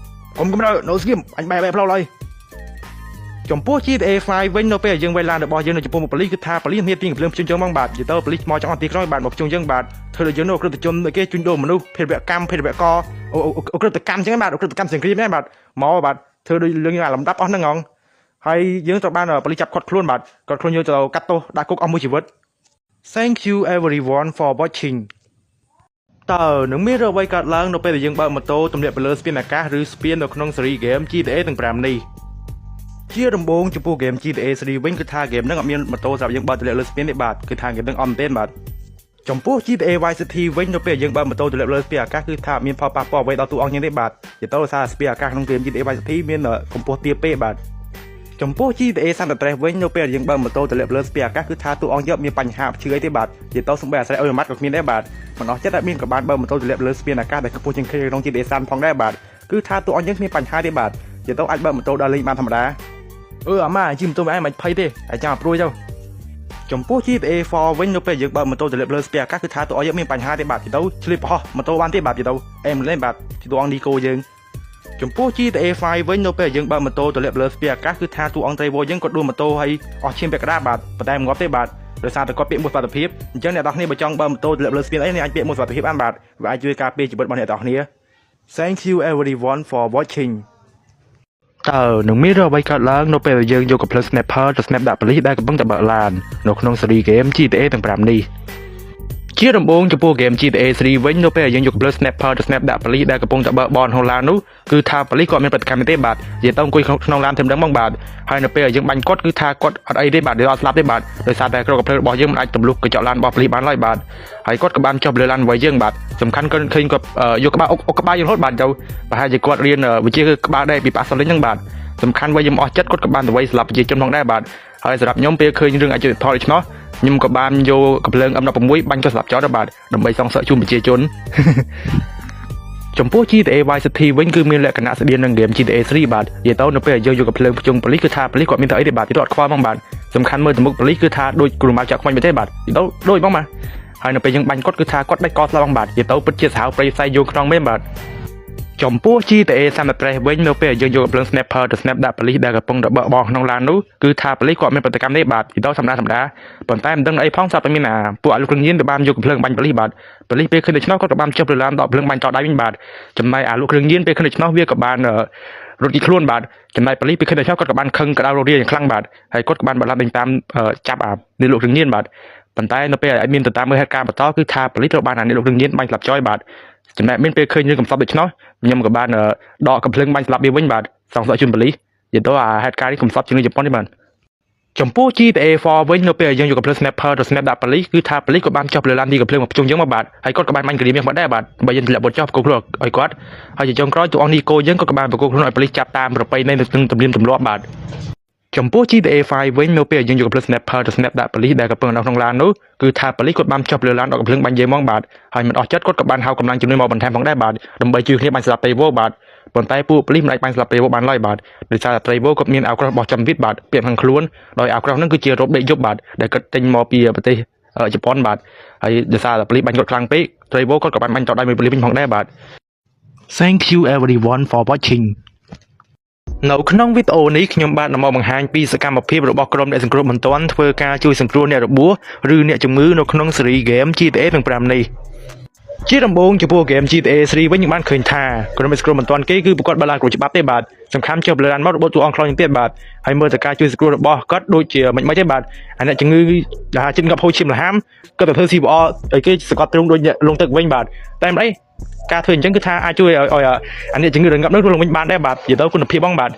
កុំកំរើនៅស្ងៀមអញបែកបែកផ្លូវឡើយ។ ចំពោះ GTA 5វិញនៅពេលដែលយើងវាយឡានរបស់យើងនៅចំពោះមុខប៉ូលីសគឺថាប៉ូលីសមានទាញកំភ្លើងភ្ជុំយើងមកបាទនិយាយទៅប៉ូលីសមកចង់ទីក្រុងបាទមកភ្ជុំយើងបាទធ្វើដូចយើងនោះឧក្រិដ្ឋជនគេជួញដូរមនុស្សភេរវកម្មភេរវករឧក្រិដ្ឋកម្មអញ្ចឹងបាទឧក្រិដ្ឋកម្មសង្គ្រាមហ្នឹងបាទមកបាទធ្វើដូចរឿងលំដាប់អស់ហ្នឹងហងហើយយើងត្រូវបានប៉ូលីសចាប់ឃាត់ខ្លួនបាទគាត់ខ្លួនយើងទៅកាត់ទោសដាក់គុកអស់មួយជីវិត Thank you everyone for watching. តើនឹងមានរឿងអ្វីកើតឡើងនៅពេលដែលយើងបើកម៉ូតូទម្លាក់ទៅលើស្ពានអាកាសឬស្ពាននៅក្នុងស៊េរីហ្គេម GTA ទាំង5នេះជាដំបូងចំពោះហ្គេម GTA 3វិញគឺថាហ្គេមហ្នឹងអត់មានម៉ូតូសម្រាប់យើងបើកទម្លាក់លើស្ពានទេបាទគឺថាហ្គេមហ្នឹងអត់មែនទេបាទចំពោះ GTA Vice City វិញនៅពេលយើងបើកម៉ូតូទម្លាក់លើស្ពានអាកាសគឺថាមានផលប៉ះពាល់អ្វីដល់តួអង្គយើងទេបាទនិយាយទៅដោយសារស្ពានអាកាសក្នុងហ្គេម GTA Vice City មានកម្ពស់ទាបពេកបាទចំពោះ GTA San Andreas វិញនៅពេលយើងបើកម៉ូតូទម្លាក់លើស្ពានអាកាសគឺថាតួអង្គយើងមានបញ្ហាឈឺអីទេបាទនិយាយទៅសំបីអាស្រ័យអុយម៉ាត់ក៏គ្មានដែរបាទមិនអស់ចិត្តតែមានក៏បានបើកម៉ូតូទម្លាក់លើស្ពានអាកាសដែលខ្ពស់ជាងគេក្នុង GTA San ផងដែរបាទគឺថាតួអង្គយើងគ្មានបញ្ហាទេបាទនិយាយទៅអាចបើកម៉ូតូដើរលេងបានធម្មតាអឺអាម៉ាជិះម៉ូតូឯងមិនភ័យទេអាចចាំព្រួយទៅចំពោះ GTA 4វិញនៅពេលយើងបើកម៉ូតូទម្លាក់លើស្ពានអាកាសគឺថាតួអង្គយើងមានបញ្ហាទេបាទនិយាយទៅឆ្លៀតប្រហោះម៉ូតូបានទេបាទនិយាយទៅអេមិនលេងបាទតួអង្គនីកូយើងចំពោះ GTA 5វិញនៅពេលយើងបើកម៉ូតូទម្លាក់លើស្ពានអាកាសគឺថាតួអង្គ Trevor យើងគាត់ដួលម៉ូតូហើយអស់ឈាមពាក់កណ្ដាលបាទប៉ុន្តែមិនងាប់ទេបាទដោយសារតែគាត់ពាក់មួកសុវត្ថិភាពអញ្ចឹងអ្នកនរគ្នាបើចង់បើកម៉ូតូទម្លាក់លើស្ពានអីអ្នកអាចពាក់មួកសុវត្ថិភាពបានបាទវាអាចជួយការពារជីវិតរបស់អ្នកនរគ្នា Thank you everyone for watching. តើនឹងមានរឿងអ្វីកើតឡើងនៅពេលដែលយើងយកកាំភ្លើង Sniper ទៅ Snap ដាក់ប៉ូលីសដែលកំពុងតែបើកឡាននៅក្នុងស៊េរីហ្គេម GTA ទាំង5នេះជាដំបូងចំពោះហ្គេម GTA 3វិញនៅពេលដែលយើងយកកាំភ្លើង Sniper ទៅ Snap ដាក់ប៉ូលីសដែលកំពុងតែបើកបនក្នុងឡាននោះគឺថាប៉ូលីសគាត់មានប្រតិកម្មទេបាទនិយាយទៅអង្គុយក្នុងឡានធំដឹងហ្មងបាទហើយនៅពេលដែលយើងបាញ់គាត់គឺថាគាត់អត់អីទេបាទអត់ស្លាប់ទេបាទដោយសារតែគ្រាប់កាំភ្លើងរបស់យើងមិនអាចទម្លុះកញ្ចក់ឡានរបស់ប៉ូលីសបានឡើយបាទហើយគាត់ក៏បានចុះលើឡានរបស់យើងបាទសំខាន់គាត់ឃើញគាត់យកក្បាលអុកអុកក្បាលយើងរហូតបាទទៅប្រហែលជាគាត់រៀនវិជ្ជាក្បាលដែរពីប៉ាសលិញហ្នឹងបាទសំខាន់វិញខ្ញុំអស់ចិត្តគាត់ក៏បានទៅវាយស្លាប់ប្រជាជនផងដែរបាទហើយសម្រាប់ខ្ញុំពេលឃើញរឿងអយុត្តិធម៌ដូច្នោះខ្ញុំក៏បានយកកាំភ្លើង M16 បាញ់ក៏ស្លាប់ចោលដែរបាទដើម្បីសងសឹកជូនប្រជាជន ចំពោះ GTA Vice City វិញគឺមានលក្ខណៈស្តៀងនឹងហ្គេម GTA 3បាទនិយាយទៅនៅពេលយើងយកកាំភ្លើងភ្ជុងប៉ូលីសគឺថាប៉ូលីសគាត់មានទៅអីទេបាទទីទៅអត់ខ្វល់ហ្មងបាទសំខាន់មើលទៅមុខប៉ូលីសគឺថាដូចគ្រូម៉ៅចាក់ខ្មាញ់មែនទេបាទនិយាយទៅដូចហ្មងបាទហើយនៅពេលយើងបាញ់គាត់គឺថាគាត់ដាច់កស្លាប់ហ្មងបាទនិយាយទៅពិតជាសាហាវព្រៃផ្សៃយងខ្នងមែនបាទចំពោះ GTA San Andreas វិញនៅពេលយើងយកកាំភ្លើង Sniper ទៅ Snap ដាក់ប៉ូលីសដែលកំពុងតែបើកបរក្នុងឡាននោះគឺថាប៉ូលីសគាត់មានប្រតិកម្មទេបាទនិយាយទៅធម្មតាធម្មតាប៉ុន្តែមិនដឹងអីផងស្រាប់តែមានអាពួកអាលុកគ្រឿងញៀនទៅបានយកកាំភ្លើងបាញ់ប៉ូលីសបាទប៉ូលីសពេលឃើញដូច្នោះគាត់ក៏បានចុះលើឡានដកភ្លើងបាញ់តដៃវិញបាទចំណែកអាលុកគ្រឿងញៀនពេលឃើញដូច្នោះវាក៏បានរត់គេខ្លួនបាទចំណែកប៉ូលីសពេលឃើញដូច្នោះគាត់ក៏បានខឹងក្តៅររាយ៉ាងខ្លាំងបាទហើយគាត់ក៏បានបលាប់ដេញតាមចាប់អានេះលុកគ្រឿងញៀនបាទប៉ុន្តែនៅពេលឲ្យមានទៅតាមមើលហេតុការណ៍បន្តគឺថាប៉ូលីសត្រូវបានអានេះលុកគ្រឿងញៀនបាញ់ស្លាប់ចោយបាទចំណែកមានពេលឃើញរឿងកំសត់ដូច្នោះខ្ញុំក៏បានដកកំភ្លើងបាញ់ស្លាប់វាវិញបាទសងសក់ជូនប៉ូលីសនិយាយទៅអាហេតុការណ៍នេះកំសត់ជាងជប៉ុននេះបាទចំពោះ GTA 4វិញនៅពេលយើងយកកាំភ្លើង Sniper ទៅ Snap ដាក់ប៉ូលីសគឺថាប៉ូលីសក៏បានចុះលើឡានទីកាំភ្លើងមកភ្ជុំយើងមកបាទហើយគាត់ក៏បានបាញ់ក្រៀមយើងមកដែរបាទបើយើងទម្លាក់បុតចុះប្រគល់ខ្លួនឲ្យគាត់ហើយជាចុងក្រោយតួអង្គនីកូយើងក៏បានប្រគល់ខ្លួនឲ្យប៉ូលីសចាប់តាមប្រពៃណីនិងទំនៀមទម្លាប់បាទចំពោះ GTA 5វិញនៅពេលយើងយកកាំភ្លើង Sniper ទៅ Snap ដាក់ប៉ូលីសដែលកំពុងនៅក្នុងឡាននោះគឺថាប៉ូលីសគាត់បានចុះលើឡានដកកាំភ្លើងបាញ់យើងមកបាទហើយមិនអស់ចិត្តគាត់ក៏បានហៅកម្លាំងជំនួយមកបន្ថែមផងដែរបាទដើម្បីជួយគ្នាបាញ់ស្លាប់ Trevor បាទប៉ុន្តែពួកប៉ូលីសមិនអាចបាញ់ស្លាប់ Trevor បានឡើយបាទដោយសារតែ Trevor គាត់មានអាវក្រោះរបស់ចំវិតបាទពាក់ខាងខ្លួនដោយអាវក្រោះហ្នឹងគឺជារ៉ូបដេកយប់បាទដែលគាត់ទិញមកពីប្រទេសជប៉ុនបាទហើយដោយសារតែប៉ូលីសបាញ់គាត់ខ្លាំងពេក Trevor គាត់ក៏បានបាញ់តដៃមួយប៉ូលីសវិញផងដែរបាទ Thank you everyone for watching. នៅក្នុងវីដេអូនេះខ្ញុំបាទនឹងមកបង្ហាញពីសកម្មភាពរបស់ក្រុមអ្នកសង្គ្រោះបន្ទាន់ធ្វើការជួយសង្គ្រោះអ្នករបួសឬអ្នកជំងឺនៅក្នុងស៊េរីហ្គេម GTA ទាំង5នេះជាដំបូងចំពោះហ្គេម GTA 3វិញយើងបានឃើញថាក្រុមអ្នកសង្គ្រោះបន្ទាន់គេគឺប្រកបបើឡានគ្រប់ច្បាប់ទេបាទសំខាន់ចុះលើឡានមករបួសតួអង្គខ្លោចទៀតបាទហើយមើលតែការជួយសង្គ្រោះរបស់គាត់ដូចជាមិនមិនទេបាទអាអ្នកជំងឺដែលចិត្តងាប់ហូរឈាមលហាមគាត់ទៅធ្វើ CPR ឲ្យគេសង្កត់ទ្រូងដូចលងទឹកវិញបាទតែមិនអីការធ្វើអញ្ចឹងគឺថាអាចជួយឲ្យឲ្យអាអ្នកជំងឺរងាប់នោះរស់ឡើងវិញបានដែរបាទនិយាយទៅគុណភាពបងបាទ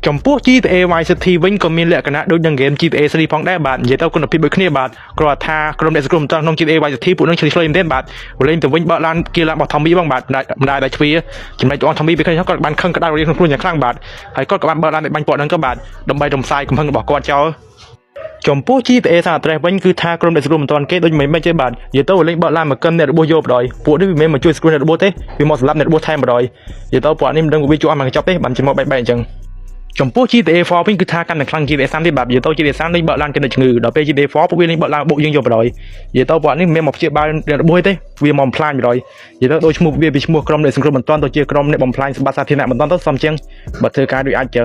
ចំពោះ GTA Vice City វិញក៏មានលក្ខណៈដូចនឹង game GTA 3ផងដែរបាទនិយាយទៅគុណភាពដូចគ្នាបាទគ្រាន់ថាក្រុមអ្នកសង្គ្រោះមិនក្នុង GTA Vice City ពួកនឹងឆ្លៃឆ្លៃមែនទេបាទលេងទៅវិញបើកឡានគៀឡានរបស់ Tommy បងបាទម្ដាយដែលទ្វាចំណែកតួអង្គ Tommy ពេលឃើញគាត់បានខឹងក្តៅរៀងក្នុងខ្លួនយ៉ាងខ្លាំងបាទហើយគាត់ក៏បានបើកឡានឲ្យបាញ់ពួកនឹងក៏បាទដើម្បីរំសាយកំហឹងរបស់គាត់ចោលចំពោះ GTA San Andreas វិញគឺថាក្រុមអ្នកសង្គ្រោះមិនទាន់គេដូចមិនមែនទេបាទនិយាយទៅលេងបើកឡានមកកឹមអ្នករបួសយកបណ្ដោយពួកនេះវាមិនមែនមកជួយសង្គ្រោះអ្នករបួសទេវាមកសម្លាប់អ្នករបួសថែមបណ្ដោយនិយាយទៅពួកនេះមិនដឹងវាជួយអស់មកកញ្ចប់ទេបានជាមកបែកបែកអញ្ចឹងចំពោះ GTA 4វិញគឺថាកាន់តែខ្លាំង GTA 3ទេបាទនិយាយទៅ GTA 3លេងបើកឡានគេនៅជំងឺដល់ពេល GTA 4ពួកវាលេងបើកឡានបុកយើងយកបណ្ដោយនិយាយទៅពួកនេះមិនមែនមកព្យាបាលអ្នករបួសទេវាមកបំផ្លាញបណ្ដោយនិយាយទៅដូចឈ្មោះវាពីឈ្មោះក្រុមអ្នកសង្គ្រោះបន្ទាន់ទៅជាក្រុមអ្នកបំផ្លាញសម្បត្តិសាធារណៈបន្ទាន់ទៅសំជាងបើធ្វើការដូចអាចចេះ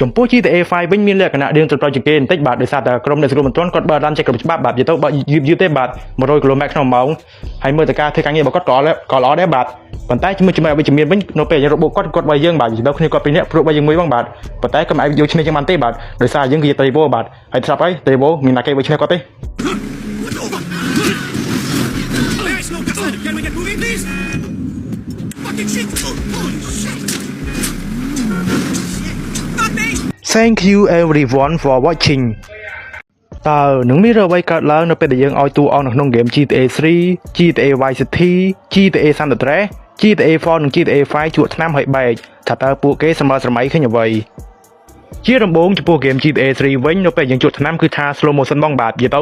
ចំពោះ GTA 5វិញមានលក្ខណៈរៀងត្រឹមត្រូវជាងគេបន្តិចបាទដោយសារតែក្រុមអ្នកសង្គ្រោះបន្ទាន់គាត់បើឡានចេះគ្រប់ច្បាប់បាទនិយាយទៅបើយឺតយឺតទេបាទ100គីឡូម៉ែត្រក្នុងម៉ោងហើយមើលតែការធ្វើការងាររបស់គាត់ក៏ក៏ល្អដែរបាទប៉ុន្តែជាមួយចំណុចអវិជ្ជមានវិញនៅពេលយើងរបួសគាត់គាត់វាយយើងបាទនិយាយទៅគ្នាគាត់ពីរនាក់ព្រោះវាយយើងមួយបងបាទប៉ុន្តែក៏មិនអាចយកឈ្នះយើងបានទេបាទដោយសារយើងគឺជា Trevor បាទហើយស្រាប់ហើយ Trevor មានណាគេវាយឈ្នះគាត់ទេ There's no gaslighter. Can we get moving, please? Fucking shit! Holy shit! Not me! Thank you everyone for watching. តើនឹងមានរឿងអ្វីកើតឡើងនៅពេលដែលយើងឲ្យតួអង្គនៅក្នុងហ្គេម GTA 3 GTA Vice City GTA San Andreas GTA 4និង GTA 5ជក់ថ្នាំហើយបែកថាតើពួកគេសម្បើស្រមៃឃើញអ្វីជាដំបូងចំពោះហ្គេម GTA 3វិញនៅពេលយើងជក់ថ្នាំគឺថា slow motion បងបាទនិយាយទៅ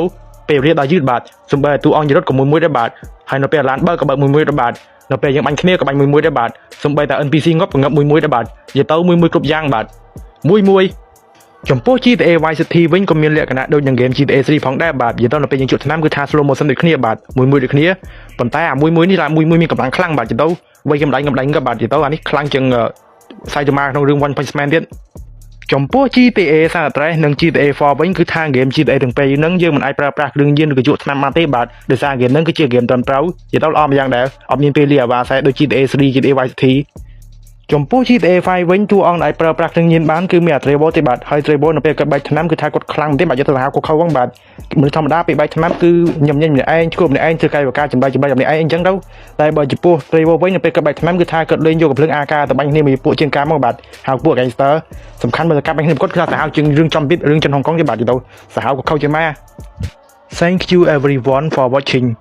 ពេលវេលាដល់យឺតបាទសំបីតួអង្គរត់ក៏មួយមួយដែរបាទហើយនៅពេលឡានបើកក៏បើកមួយមួយដែរបាទនៅពេលយើងបាញ់គ្នាក៏បាញ់មួយមួយដែរបាទសំបីតែ NPC ងាប់ក៏ងាប់មួយមួយដែរបាទនិយាយទៅមួយមួយគ្រប់យ៉ាងបាទមួយមួយចំពោះ GTA Vice City វិញក៏មានលក្ខណៈដូចនឹង game GTA 3ផងដែរបាទនិយាយទៅនៅពេលយើងជក់ថ្នាំគឺថា slow motion ដូចគ្នាបាទមួយមួយដូចគ្នាប៉ុន្តែអាមួយមួយនេះឡាមួយមួយមានកម្លាំងខ្លាំងបាទនិយាយទៅវៃកម្លាំងកម្លាំងក៏បាទនិយាយទៅអានេះខ្លាំងជាងសាយតម៉ាក្នុងរឿង One Punch Man ទៀតចំពោះ GTA San Andreas និង GTA 4វិញគឺថា game GTA ទាំងពីរហ្នឹងយើងមិនអាចប្រើប្រាស់គ្រឿងញៀនឬក៏ជក់ថ្នាំបានទេបាទដោយសារ game ហ្នឹងគឺជា game ត្រឹមត្រូវនិយាយទៅល្អម្យ៉ាងដែរអត់មានពេលលាអាវ៉ាសែដូច GTA 3 GTA Vice City ចំពោះ GTA 5វិញតួអង្គដែលអាចប្រើប្រាស់គ្រឿងញៀនបានគឺមានអា Trevor ទេបាទហើយ Trevor នៅពេលគាត់បែកថ្នាំគឺថាគាត់ខ្លាំងមែនទេបាទយកទៅហៅគាត់ខៅហ្នឹងបាទមនុស្សធម្មតាពេលបែកថ្នាំគឺញឹមញញម្នាក់ឯងឈួម្នាក់ឯងធ្វើកាយវិការចម្លែកចម្លែកម្នាក់ឯងអញ្ចឹងទៅតែបើចំពោះ Trevor វិញនៅពេលគាត់បែកថ្នាំគឺថាគាត់លេងយកកំភ្លើង AK ទៅបាញ់គ្នាមួយពួកជាងការមកបាទហៅពួក gangster សំខាន់មើលកាប់បាញ់គ្នាគាត់គឺថាសាហាវជាងរឿងចំពីរឿងចិនហុងកុងទេបាទទៅសាហាវក៏ខៅជាងម៉ែ Thank you everyone for watching.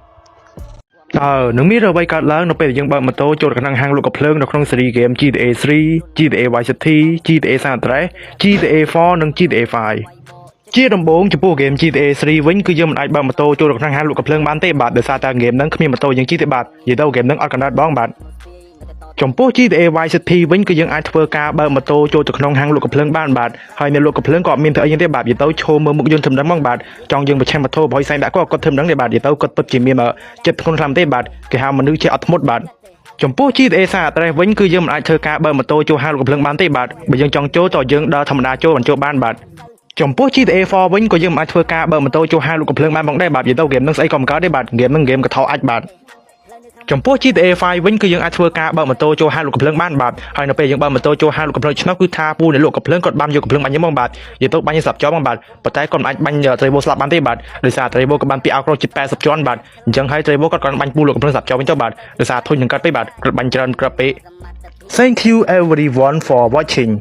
តើនឹងមានអ្វីកើតឡើងនៅពេលដែលយើងបើកម៉ូតូចូលទៅក្នុងហាងលក់កាំភ្លើងនៅក្នុងស៊េរីហ្គេម GTA 3 GTA Vice City GTA San Andreas GTA 4និង GTA 5ជាដំបូងចំពោះហ្គេម GTA 3វិញគឺយើងមិនអាចបើកម៉ូតូចូលទៅក្នុងហាងលក់កាំភ្លើងបានទេបាទដោយសារតែហ្គេមហ្នឹងគ្មានម៉ូតូយើងជិះទេបាទនិយាយទៅហ្គេមហ្នឹងអត់កណ្ដាលបងបាទចំពោះ GTA Vice City វិញគឺយើងអាចធ្វើការបើកម៉ូតូចូលទៅក្នុងហាងលក់កាំភ្លើងបានបាទហើយនៅលក់កាំភ្លើងក៏អត់មានធ្វើអីយ៉ាងទេបាទនិយាយទៅឈោមើលមុខយន្តធំដឹងហ្មងបាទចង់យើងប្រឆេះម៉ូតូប្រហុយសែងដាក់គាត់គាត់ធ្វើមិនដឹងទេបាទនិយាយទៅគាត់ពិតជាមានចិត្តធ្ងន់ខ្លាំងទេបាទគេហៅមនុស្សជាអត់ធ្មត់បាទចំពោះ GTA San Andreas វិញគឺយើងមិនអាចធ្វើការបើកម៉ូតូចូលហាងលក់កាំភ្លើងបានទេបាទបើយើងចង់ចូលតើយើងដើរធម្មតាចូលមិនចូលបានបាទចំពោះ GTA 4វិញក៏យើងមិនអាចធ្វើការបើកម៉ូតូចូលហាងលក់កាំភ្លើងបានផងដែរបាទនិយាយទៅហ្គេមហ្នឹងស្អីក៏មិនកើតទេបាទហ្គេមហ្នឹងហ្គេមកថោអាចបាទចំពោះ GTA 5វិញគឺយើងអាចធ្វើការបើកម៉ូតូចូលហាងលក់កាំភ្លើងបានបាទហើយនៅពេលយើងបើកម៉ូតូចូលហាងលក់កាំភ្លើងឆ្នោះគឺថាពូអ្នកលក់កាំភ្លើងគាត់បានយកកាំភ្លើងបាញ់យើងហ្មងបាទនិយាយទៅបាញ់ស្លាប់ចោលហ្មងបាទប៉ុន្តែគាត់មិនអាចបាញ់ Trevor ស្លាប់បានទេបាទដោយសារ Trevor ក៏បានពីអោក្រជិត80ជាន់បាទអញ្ចឹងហើយ Trevor គាត់គាត់បាញ់ពូលក់កាំភ្លើងស្លាប់ចោលវិញទៅបាទដោយសារធុញនឹងកាត់ពេកបាទគាត់បាញ់ច្រើនក្របពេក Thank you everyone for watching.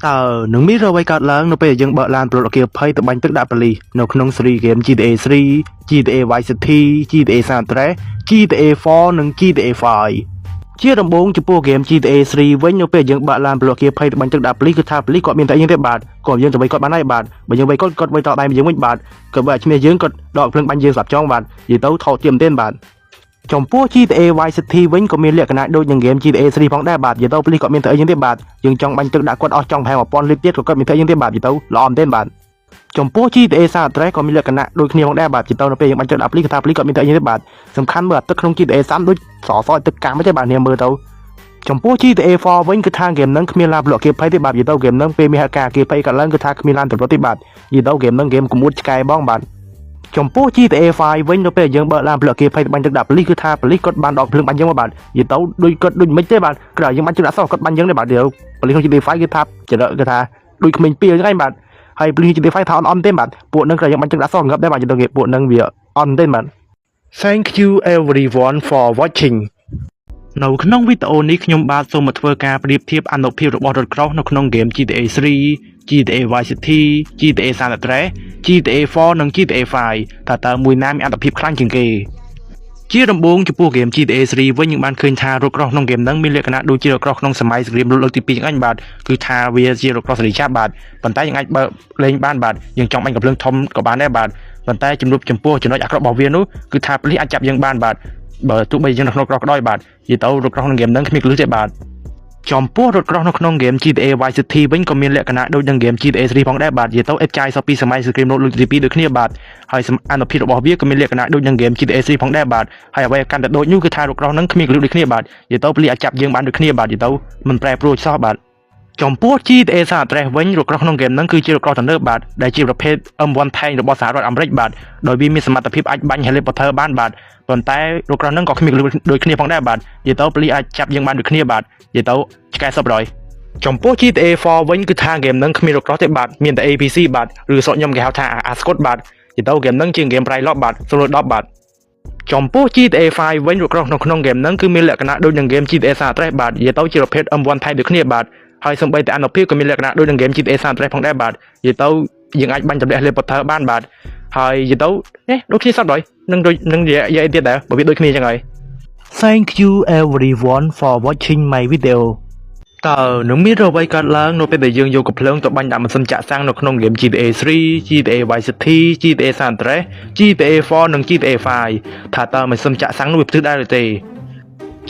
តើនឹងមានអ្វីកើតឡើងនៅពេលយើងបើកឡានប្លុតអគារភ័យទៅបាញ់ទឹកដាក់ប៉ូលីសនៅក្នុងស៊េរីហ្គេម GTA 3 GTA Vice City GTA San Andreas GTA 4និង GTA 5ជាដំបូងចំពោះហ្គេម GTA 3វិញនៅពេលយើងបើកឡានប្លុកអគារភ័យទៅបាញ់ទឹកដាក់ប៉ូលីសគឺថាប៉ូលីសគាត់មានតែយើងទេបាទគាត់យើងទៅវាយគាត់បានហើយបាទបើយើងវាយគាត់គាត់វាយតដៃមកយើងវិញបាទគាត់បើឈ្នះយើងគាត់ដកភ្លើងបាញ់យើងស្លាប់ចង់បាទនិយាយទៅថោកទាបមែនទេបាទចំពោះ GTA Vice City វិញក៏មានលក្ខណៈដូចនឹងហ្គេម GTA 3ផងដែរបាទនិយាយទៅប៉ូលីសគាត់មានធ្វើអីយ៉ាងទេបាទយើងចង់បាញ់ទឹកដាក់គាត់អស់ចង់ប្រហែល1000លីត្រទៀតក៏គាត់មានធ្វើអីយ៉ាងទេបាទនិយាយទៅល្អមែនទេបាទចំពោះ GTA San Andreas ក៏មានលក្ខណៈដូចគ្នាផងដែរបាទនិយាយទៅនៅពេលយើងបាញ់ទឹកដាក់ប៉ូលីសគឺថាប៉ូលីសគាត់មានធ្វើអីយ៉ាងទេបាទសំខាន់មើលអាទឹកក្នុង GTA 3ដូចសសទឹកកាំទេបាទនាងមើលទៅចំពោះ GTA 4វិញគឺថាហ្គេមហ្នឹងគ្មានឡានប្លុកគេភ័យទេបាទនិយាយទៅហ្គេមហ្នឹងពេលមានហេតុការណ៍គេភ័យកើតឡើងគឺថាគ្មានឡានតម្រុតទេបាទនិយាយទៅហ្គេមហ្នឹងហ្គេមកុំអួតឆ្កែបងបាទចំពោះ GTA 5វិញនៅពេលយើងបើកឡានប្លុកគេភ័យទៅបាញ់ទឹកដាក់ប៉ូលីសគឺថាប៉ូលីសគាត់បានដកភ្លើងបាញ់យើងមកបាទនិយាយទៅដូចគាត់ដូចមិនទេបាទក្រោយយើងបាញ់ទឹកដាក់សោះគាត់បាញ់យើងទេបាទប៉ូលីសក្នុង GTA 5គឺថាចរិតគឺថាដូចក្មេងពីអញ្ចឹងឯងបាទហើយប៉ូលីស GTA 5ថាអន់អន់ទេបាទពួកនឹងក្រោយយើងបាញ់ទឹកដាក់សោះងាប់ដែរបាទនិយាយទៅគេពួកនឹងវាអន់ទេបាទ Thank you everyone for watching. នៅក្នុងវីដេអូនេះខ្ញុំបាទសូមមកធ្វើការប្រៀបធៀបអានុភាពរបស់រថក្រោះនៅក្នុងហ្គេម GTA 3 GTA Vice City GTA San Andreas GTA 4និង GTA 5ថាតើមួយណាមានអានុភាពខ្លាំងជាងគេជាដំបូងចំពោះហ្គេម GTA 3វិញយើងបានឃើញថារថក្រោះក្នុងហ្គេមហ្នឹងមានលក្ខណៈដូចជារថក្រោះក្នុងសម័យសង្គ្រាមលោកលើកទី2យ៉ាងអញបាទគឺថាវាជារថក្រោះសេរីចាប់បាទប៉ុន្តែយើងអាចបើកលេងបានបាទយើងចង់បាញ់កំភ្លើងធំក៏បានដែរបាទប៉ុន្តែជំនួបចំពោះចំណុចអាក្រក់របស់វានោះគឺថាប៉ូលីសអាចចាប់យើងបានបាទបើទោះបីយើងនៅក្នុងក្រោះក៏ដោយបាទនិយាយទៅរថក្រោះក្នុងហ្គេមហ្នឹងគ្មានគន្លឹះទេបាទចំពោះរថក្រោះនៅក្នុងហ្គេម GTA Vice City វិញក៏មានលក្ខណៈដូចនឹងហ្គេម GTA 3ផងដែរបាទនិយាយទៅអេតចាយសពីសម័យសង្គ្រាមលោកលើកទី2ដូចគ្នាបាទហើយអានុភាពរបស់វាក៏មានលក្ខណៈដូចនឹងហ្គេម GTA 3ផងដែរបាទហើយអ្វីកាន់តែដូចនោះគឺថារថក្រោះហ្នឹងគ្មានគន្លឹះដូចគ្នាបាទនិយាយទៅប៉ូលីសអាចចាប់យើងបានដូចគ្នាបាទនិយាយទៅមិនប្រែប្រួលសោះបាទ ចំពោះ GTA San Andreas វិញរថក្រោះក្នុងហ្គេមហ្នឹងគឺជារថក្រោះទំនើបបាទដែលជាប្រភេទ M1 Tank របស់សហរដ្ឋអាមេរិកបាទដោយវាមានសមត្ថភាពអាចបាញ់ helicopter បានបាទប៉ុន្តែរថក្រោះហ្នឹងក៏គ្មានដូចគ្នាផងដែរបាទនិយាយទៅប៉ូលីសអាចចាប់យើងបានដូចគ្នាបាទនិយាយទៅឆ្កែសពរយចំពោះ GTA 4វិញគឺថាហ្គេមហ្នឹងគ្មានរថក្រោះទេបាទមានតែ APC បាទឬស្រុកខ្ញុំគេហៅថាអាស្កុតបាទនិយាយទៅហ្គេមហ្នឹងជាហ្គេមប្រៃឡប់បាទស្រួល10បាទចំពោះ GTA 5វិញរថក្រោះនៅក្នុងហ្គេមហ្នឹងគឺមានលក្ខណៈដូចនឹងហ្គេម GTA San Andreas បាទនិយាយទៅជាប្រភេទ M1 Tank ដូចគ្នាបាទហើយសូម្បីតែអានុភាពក៏មានលក្ខណៈដូចនឹងហ្គេម GTA San Andreas ផងដែរបាទនិយាយទៅយើងអាចបាញ់ទម្លាក់ helicopter បានបាទហើយនិយាយទៅនេះដូចគ្នាសតហើយនឹងដូចនឹងនិយាយអីទៀតដែរបើវាដូចគ្នាចឹងហើយ Thank you everyone for watching my video. តើនឹងមានអ្វីកើតឡើងនៅពេលដែលយើងយកកំភ្លើងទៅបាញ់ដាក់ម៉ាស៊ីនចាក់សាំងនៅក្នុងហ្គេម GTA 3 GTA Vice City, GTA San Andreas, GTA 4និង GTA 5ថាតើម៉ាស៊ីនចាក់សាំងនោះវាផ្ទុះដែរឬទេ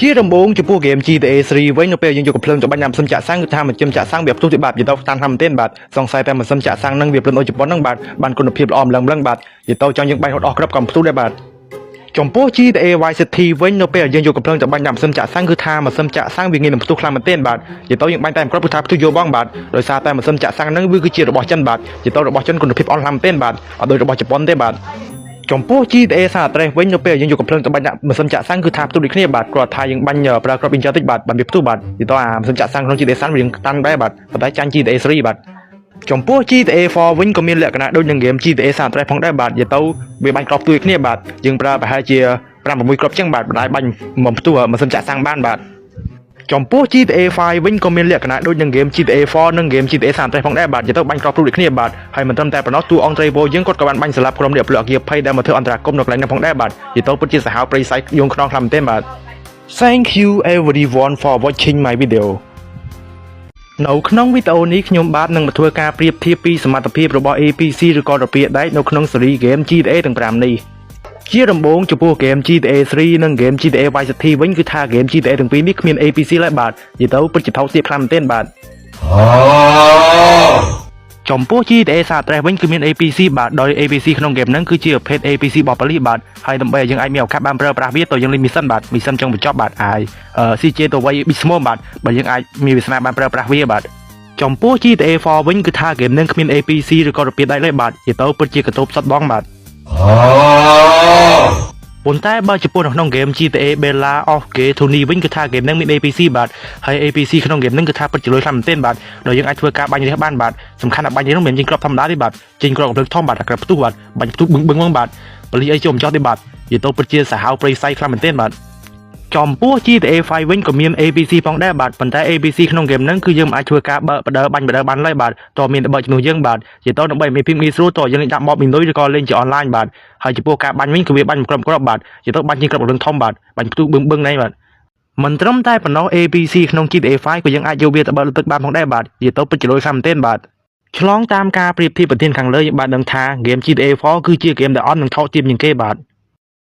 ជាដំបូងចំពោះហ្គេម GTA 3វិញនៅពេលយើងយកកំភ្លើងទៅបាញ់ដាក់ម៉ាស៊ីនចាក់សាំងគឺថាម៉ាស៊ីនចាក់សាំងវាផ្ទុះទៅបាទនិយាយទៅតាមថាមែនទេបាទសង្ស័យតែម៉ាស៊ីនចាក់សាំងនឹងវាផលិតនៅជប៉ុនហ្នឹងបាទបានគុណភាពល្អម្លឹងម្លឹងបាទនិយាយទៅចង់យើងបាញ់រត់អស់គ្រាប់ក៏ផ្ទុះដែរបាទចំពោះ GTA Vice City វិញនៅពេលយើងយកកំភ្លើងទៅបាញ់ដាក់ម៉ាស៊ីនចាក់សាំងគឺថាម៉ាស៊ីនចាក់សាំងវាងាយនឹងផ្ទុះខ្លាំងមែនទែនបាទនិយាយទៅយើងបាញ់តែមួយគ្រាប់គឺថាផ្ទុះយកបងបាទដោយសារតែម៉ាស៊ីនចាក់សាំងហ្នឹងវាគឺជារបស់ចិនបាទនិយាយទៅរបស់ចិនគុណភាពអន់ខ្លាំងមែនទែនបាទអត់ដូចរបស់ជប៉ុនទេបាទចំពោះ GTA San Andreas វិញនៅពេលយើងយកកំភ្លើងទៅបាញ់ដាក់ម៉ាស៊ីនចាក់សាំងគឺថាផ្ទុះដូចគ្នាបាទគ្រាន់ថាយើងបាញ់ប្រើគ្រាប់ Injector តិចបាទបានវាផ្ទុះបាទនិយាយទៅអាម៉ាស៊ីនចាក់សាំងក្នុង GTA San វាយើងតាន់ដែរបាទប៉ុន្តែចាញ់ GTA 3បាទចំពោះ GTA 4វិញក៏មានលក្ខណៈដូចនឹង game GTA San Andreas ផងដែរបាទនិយាយទៅវាបាញ់គ្រាប់ផ្ទុយគ្នាបាទយើងប្រើប្រហែលជា5 6គ្រាប់ចឹងបាទបណ្ដាយបាញ់មកផ្ទុះម៉ាស៊ីនចាក់សាំងបានបាទចំពោះ GTA 5វិញក៏មានលក្ខណៈដូចនឹង game GTA 4និង game GTA San Andreas ផងដែរបាទនិយាយទៅបាញ់គ្រាប់ផ្ទុះដូចគ្នាបាទហើយមិនត្រឹមតែប៉ុណ្ណោះតួអង្គ Trevor យើងគាត់ក៏បានបាញ់សម្លាប់ក្រុមអ្នកភ្លក់អគារភ័យដែលមកធ្វើអន្តរាគមន៍នៅកន្លែងនោះផងដែរបាទនិយាយទៅពិតជាសាហាវព្រៃសៃយងខ្នងខ្លាំងមែនទែនបាទ Thank you everyone for watching my video. នៅក្នុងវីដេអូនេះខ្ញុំបាទនឹងមកធ្វើការប្រៀបធៀបពីសមត្ថភាពរបស់ APC ឬក៏រពាដែកនៅក្នុងស៊េរី game GTA ទាំង5នេះជាដំបូងចំពោះ game GTA 3និង game GTA Vice City វិញគឺថា game GTA ទាំងពីរនេះគ្មាន APC ឡើយបាទនិយាយទៅពិតជាថោកទាបខ្លាំងមែនទែនបាទចំពោះ GTA San Andreas វិញគឺមាន APC បាទដោយ APC ក្នុង game ហ្នឹងគឺជាប្រភេទ APC របស់ប៉ូលីសបាទហើយដើម្បីឲ្យយើងអាចមានឱកាសបានប្រើប្រាស់វាទៅយើងលេង mission បាទ mission ចុងបញ្ចប់បាទហើយ CJ ទៅវាយ Big Smoke បាទបើយើងអាចមានវាសនាបានប្រើប្រាស់វាបាទចំពោះ GTA 4វិញគឺថា game ហ្នឹងគ្មាន APC ឬក៏របៀបដែកឡើយបាទនិយាយទៅពិតជាកតោបសុតបងបាទប៉ុន្តែបើចំពោះនៅក្នុង game GTA Bella of Gay Tony វិញគឺថា game ហ្នឹងមាន APC បាទហើយ APC ក្នុង game ហ្នឹងគឺថាពិតជាលុយខ្លាំងមែនទែនបាទដោយយើងអាចធ្វើការបាញ់រះបានបាទសំខាន់ថាបាញ់រះនោះមិនមែនចេញគ្រាប់ធម្មតាទេបាទចេញគ្រាប់កំភ្លើងធំបាទអាគ្រាប់ផ្ទុះបាទបាញ់ផ្ទុះបឹងបឹងហ្មងបាទប៉ូលីសអីចូលមិនចោះទេបាទនិយាយទៅពិតជាសាហាវព្រៃផ្សៃខ្លាំងមែនទែនបាទចំពោះ GTA 5វិញក៏មាន APC ផងដែរបាទប៉ុន្តែ APC ក្នុងហ្គេមហ្នឹងគឺយើងមិនអាចធ្វើការបើកបដើបាញ់បដើបានឡើយបាទតើមានតែបើកជំនួសយើងបាទនិយាយទៅដើម្បីមានភាពងាយស្រួលតើយើងលេងដាក់ mob menu ឬក៏លេងជា online បាទហើយចំពោះការបាញ់វិញគឺវាបាញ់គ្រាប់គ្រាប់បាទនិយាយទៅបាញ់ជាគ្រាប់រឿងធំបាទបាញ់ផ្ទុះបឹងបឹងណៃបាទមិនត្រឹមតែប៉ុណ្ណោះ APC ក្នុង GTA 5ក៏យើងអាចយកវាទៅបើកទឹកបានផងដែរបាទនិយាយទៅពិតជាលុយខ្លាំងមែនទែនបាទឆ្លងតាមការប្រៀបធៀបប្រធានខាងលើយើងបានដឹងថាហ្គេម GTA 4គឺជាហ្គេមដែលអន់និងថោកទាបជាងគេបាទ។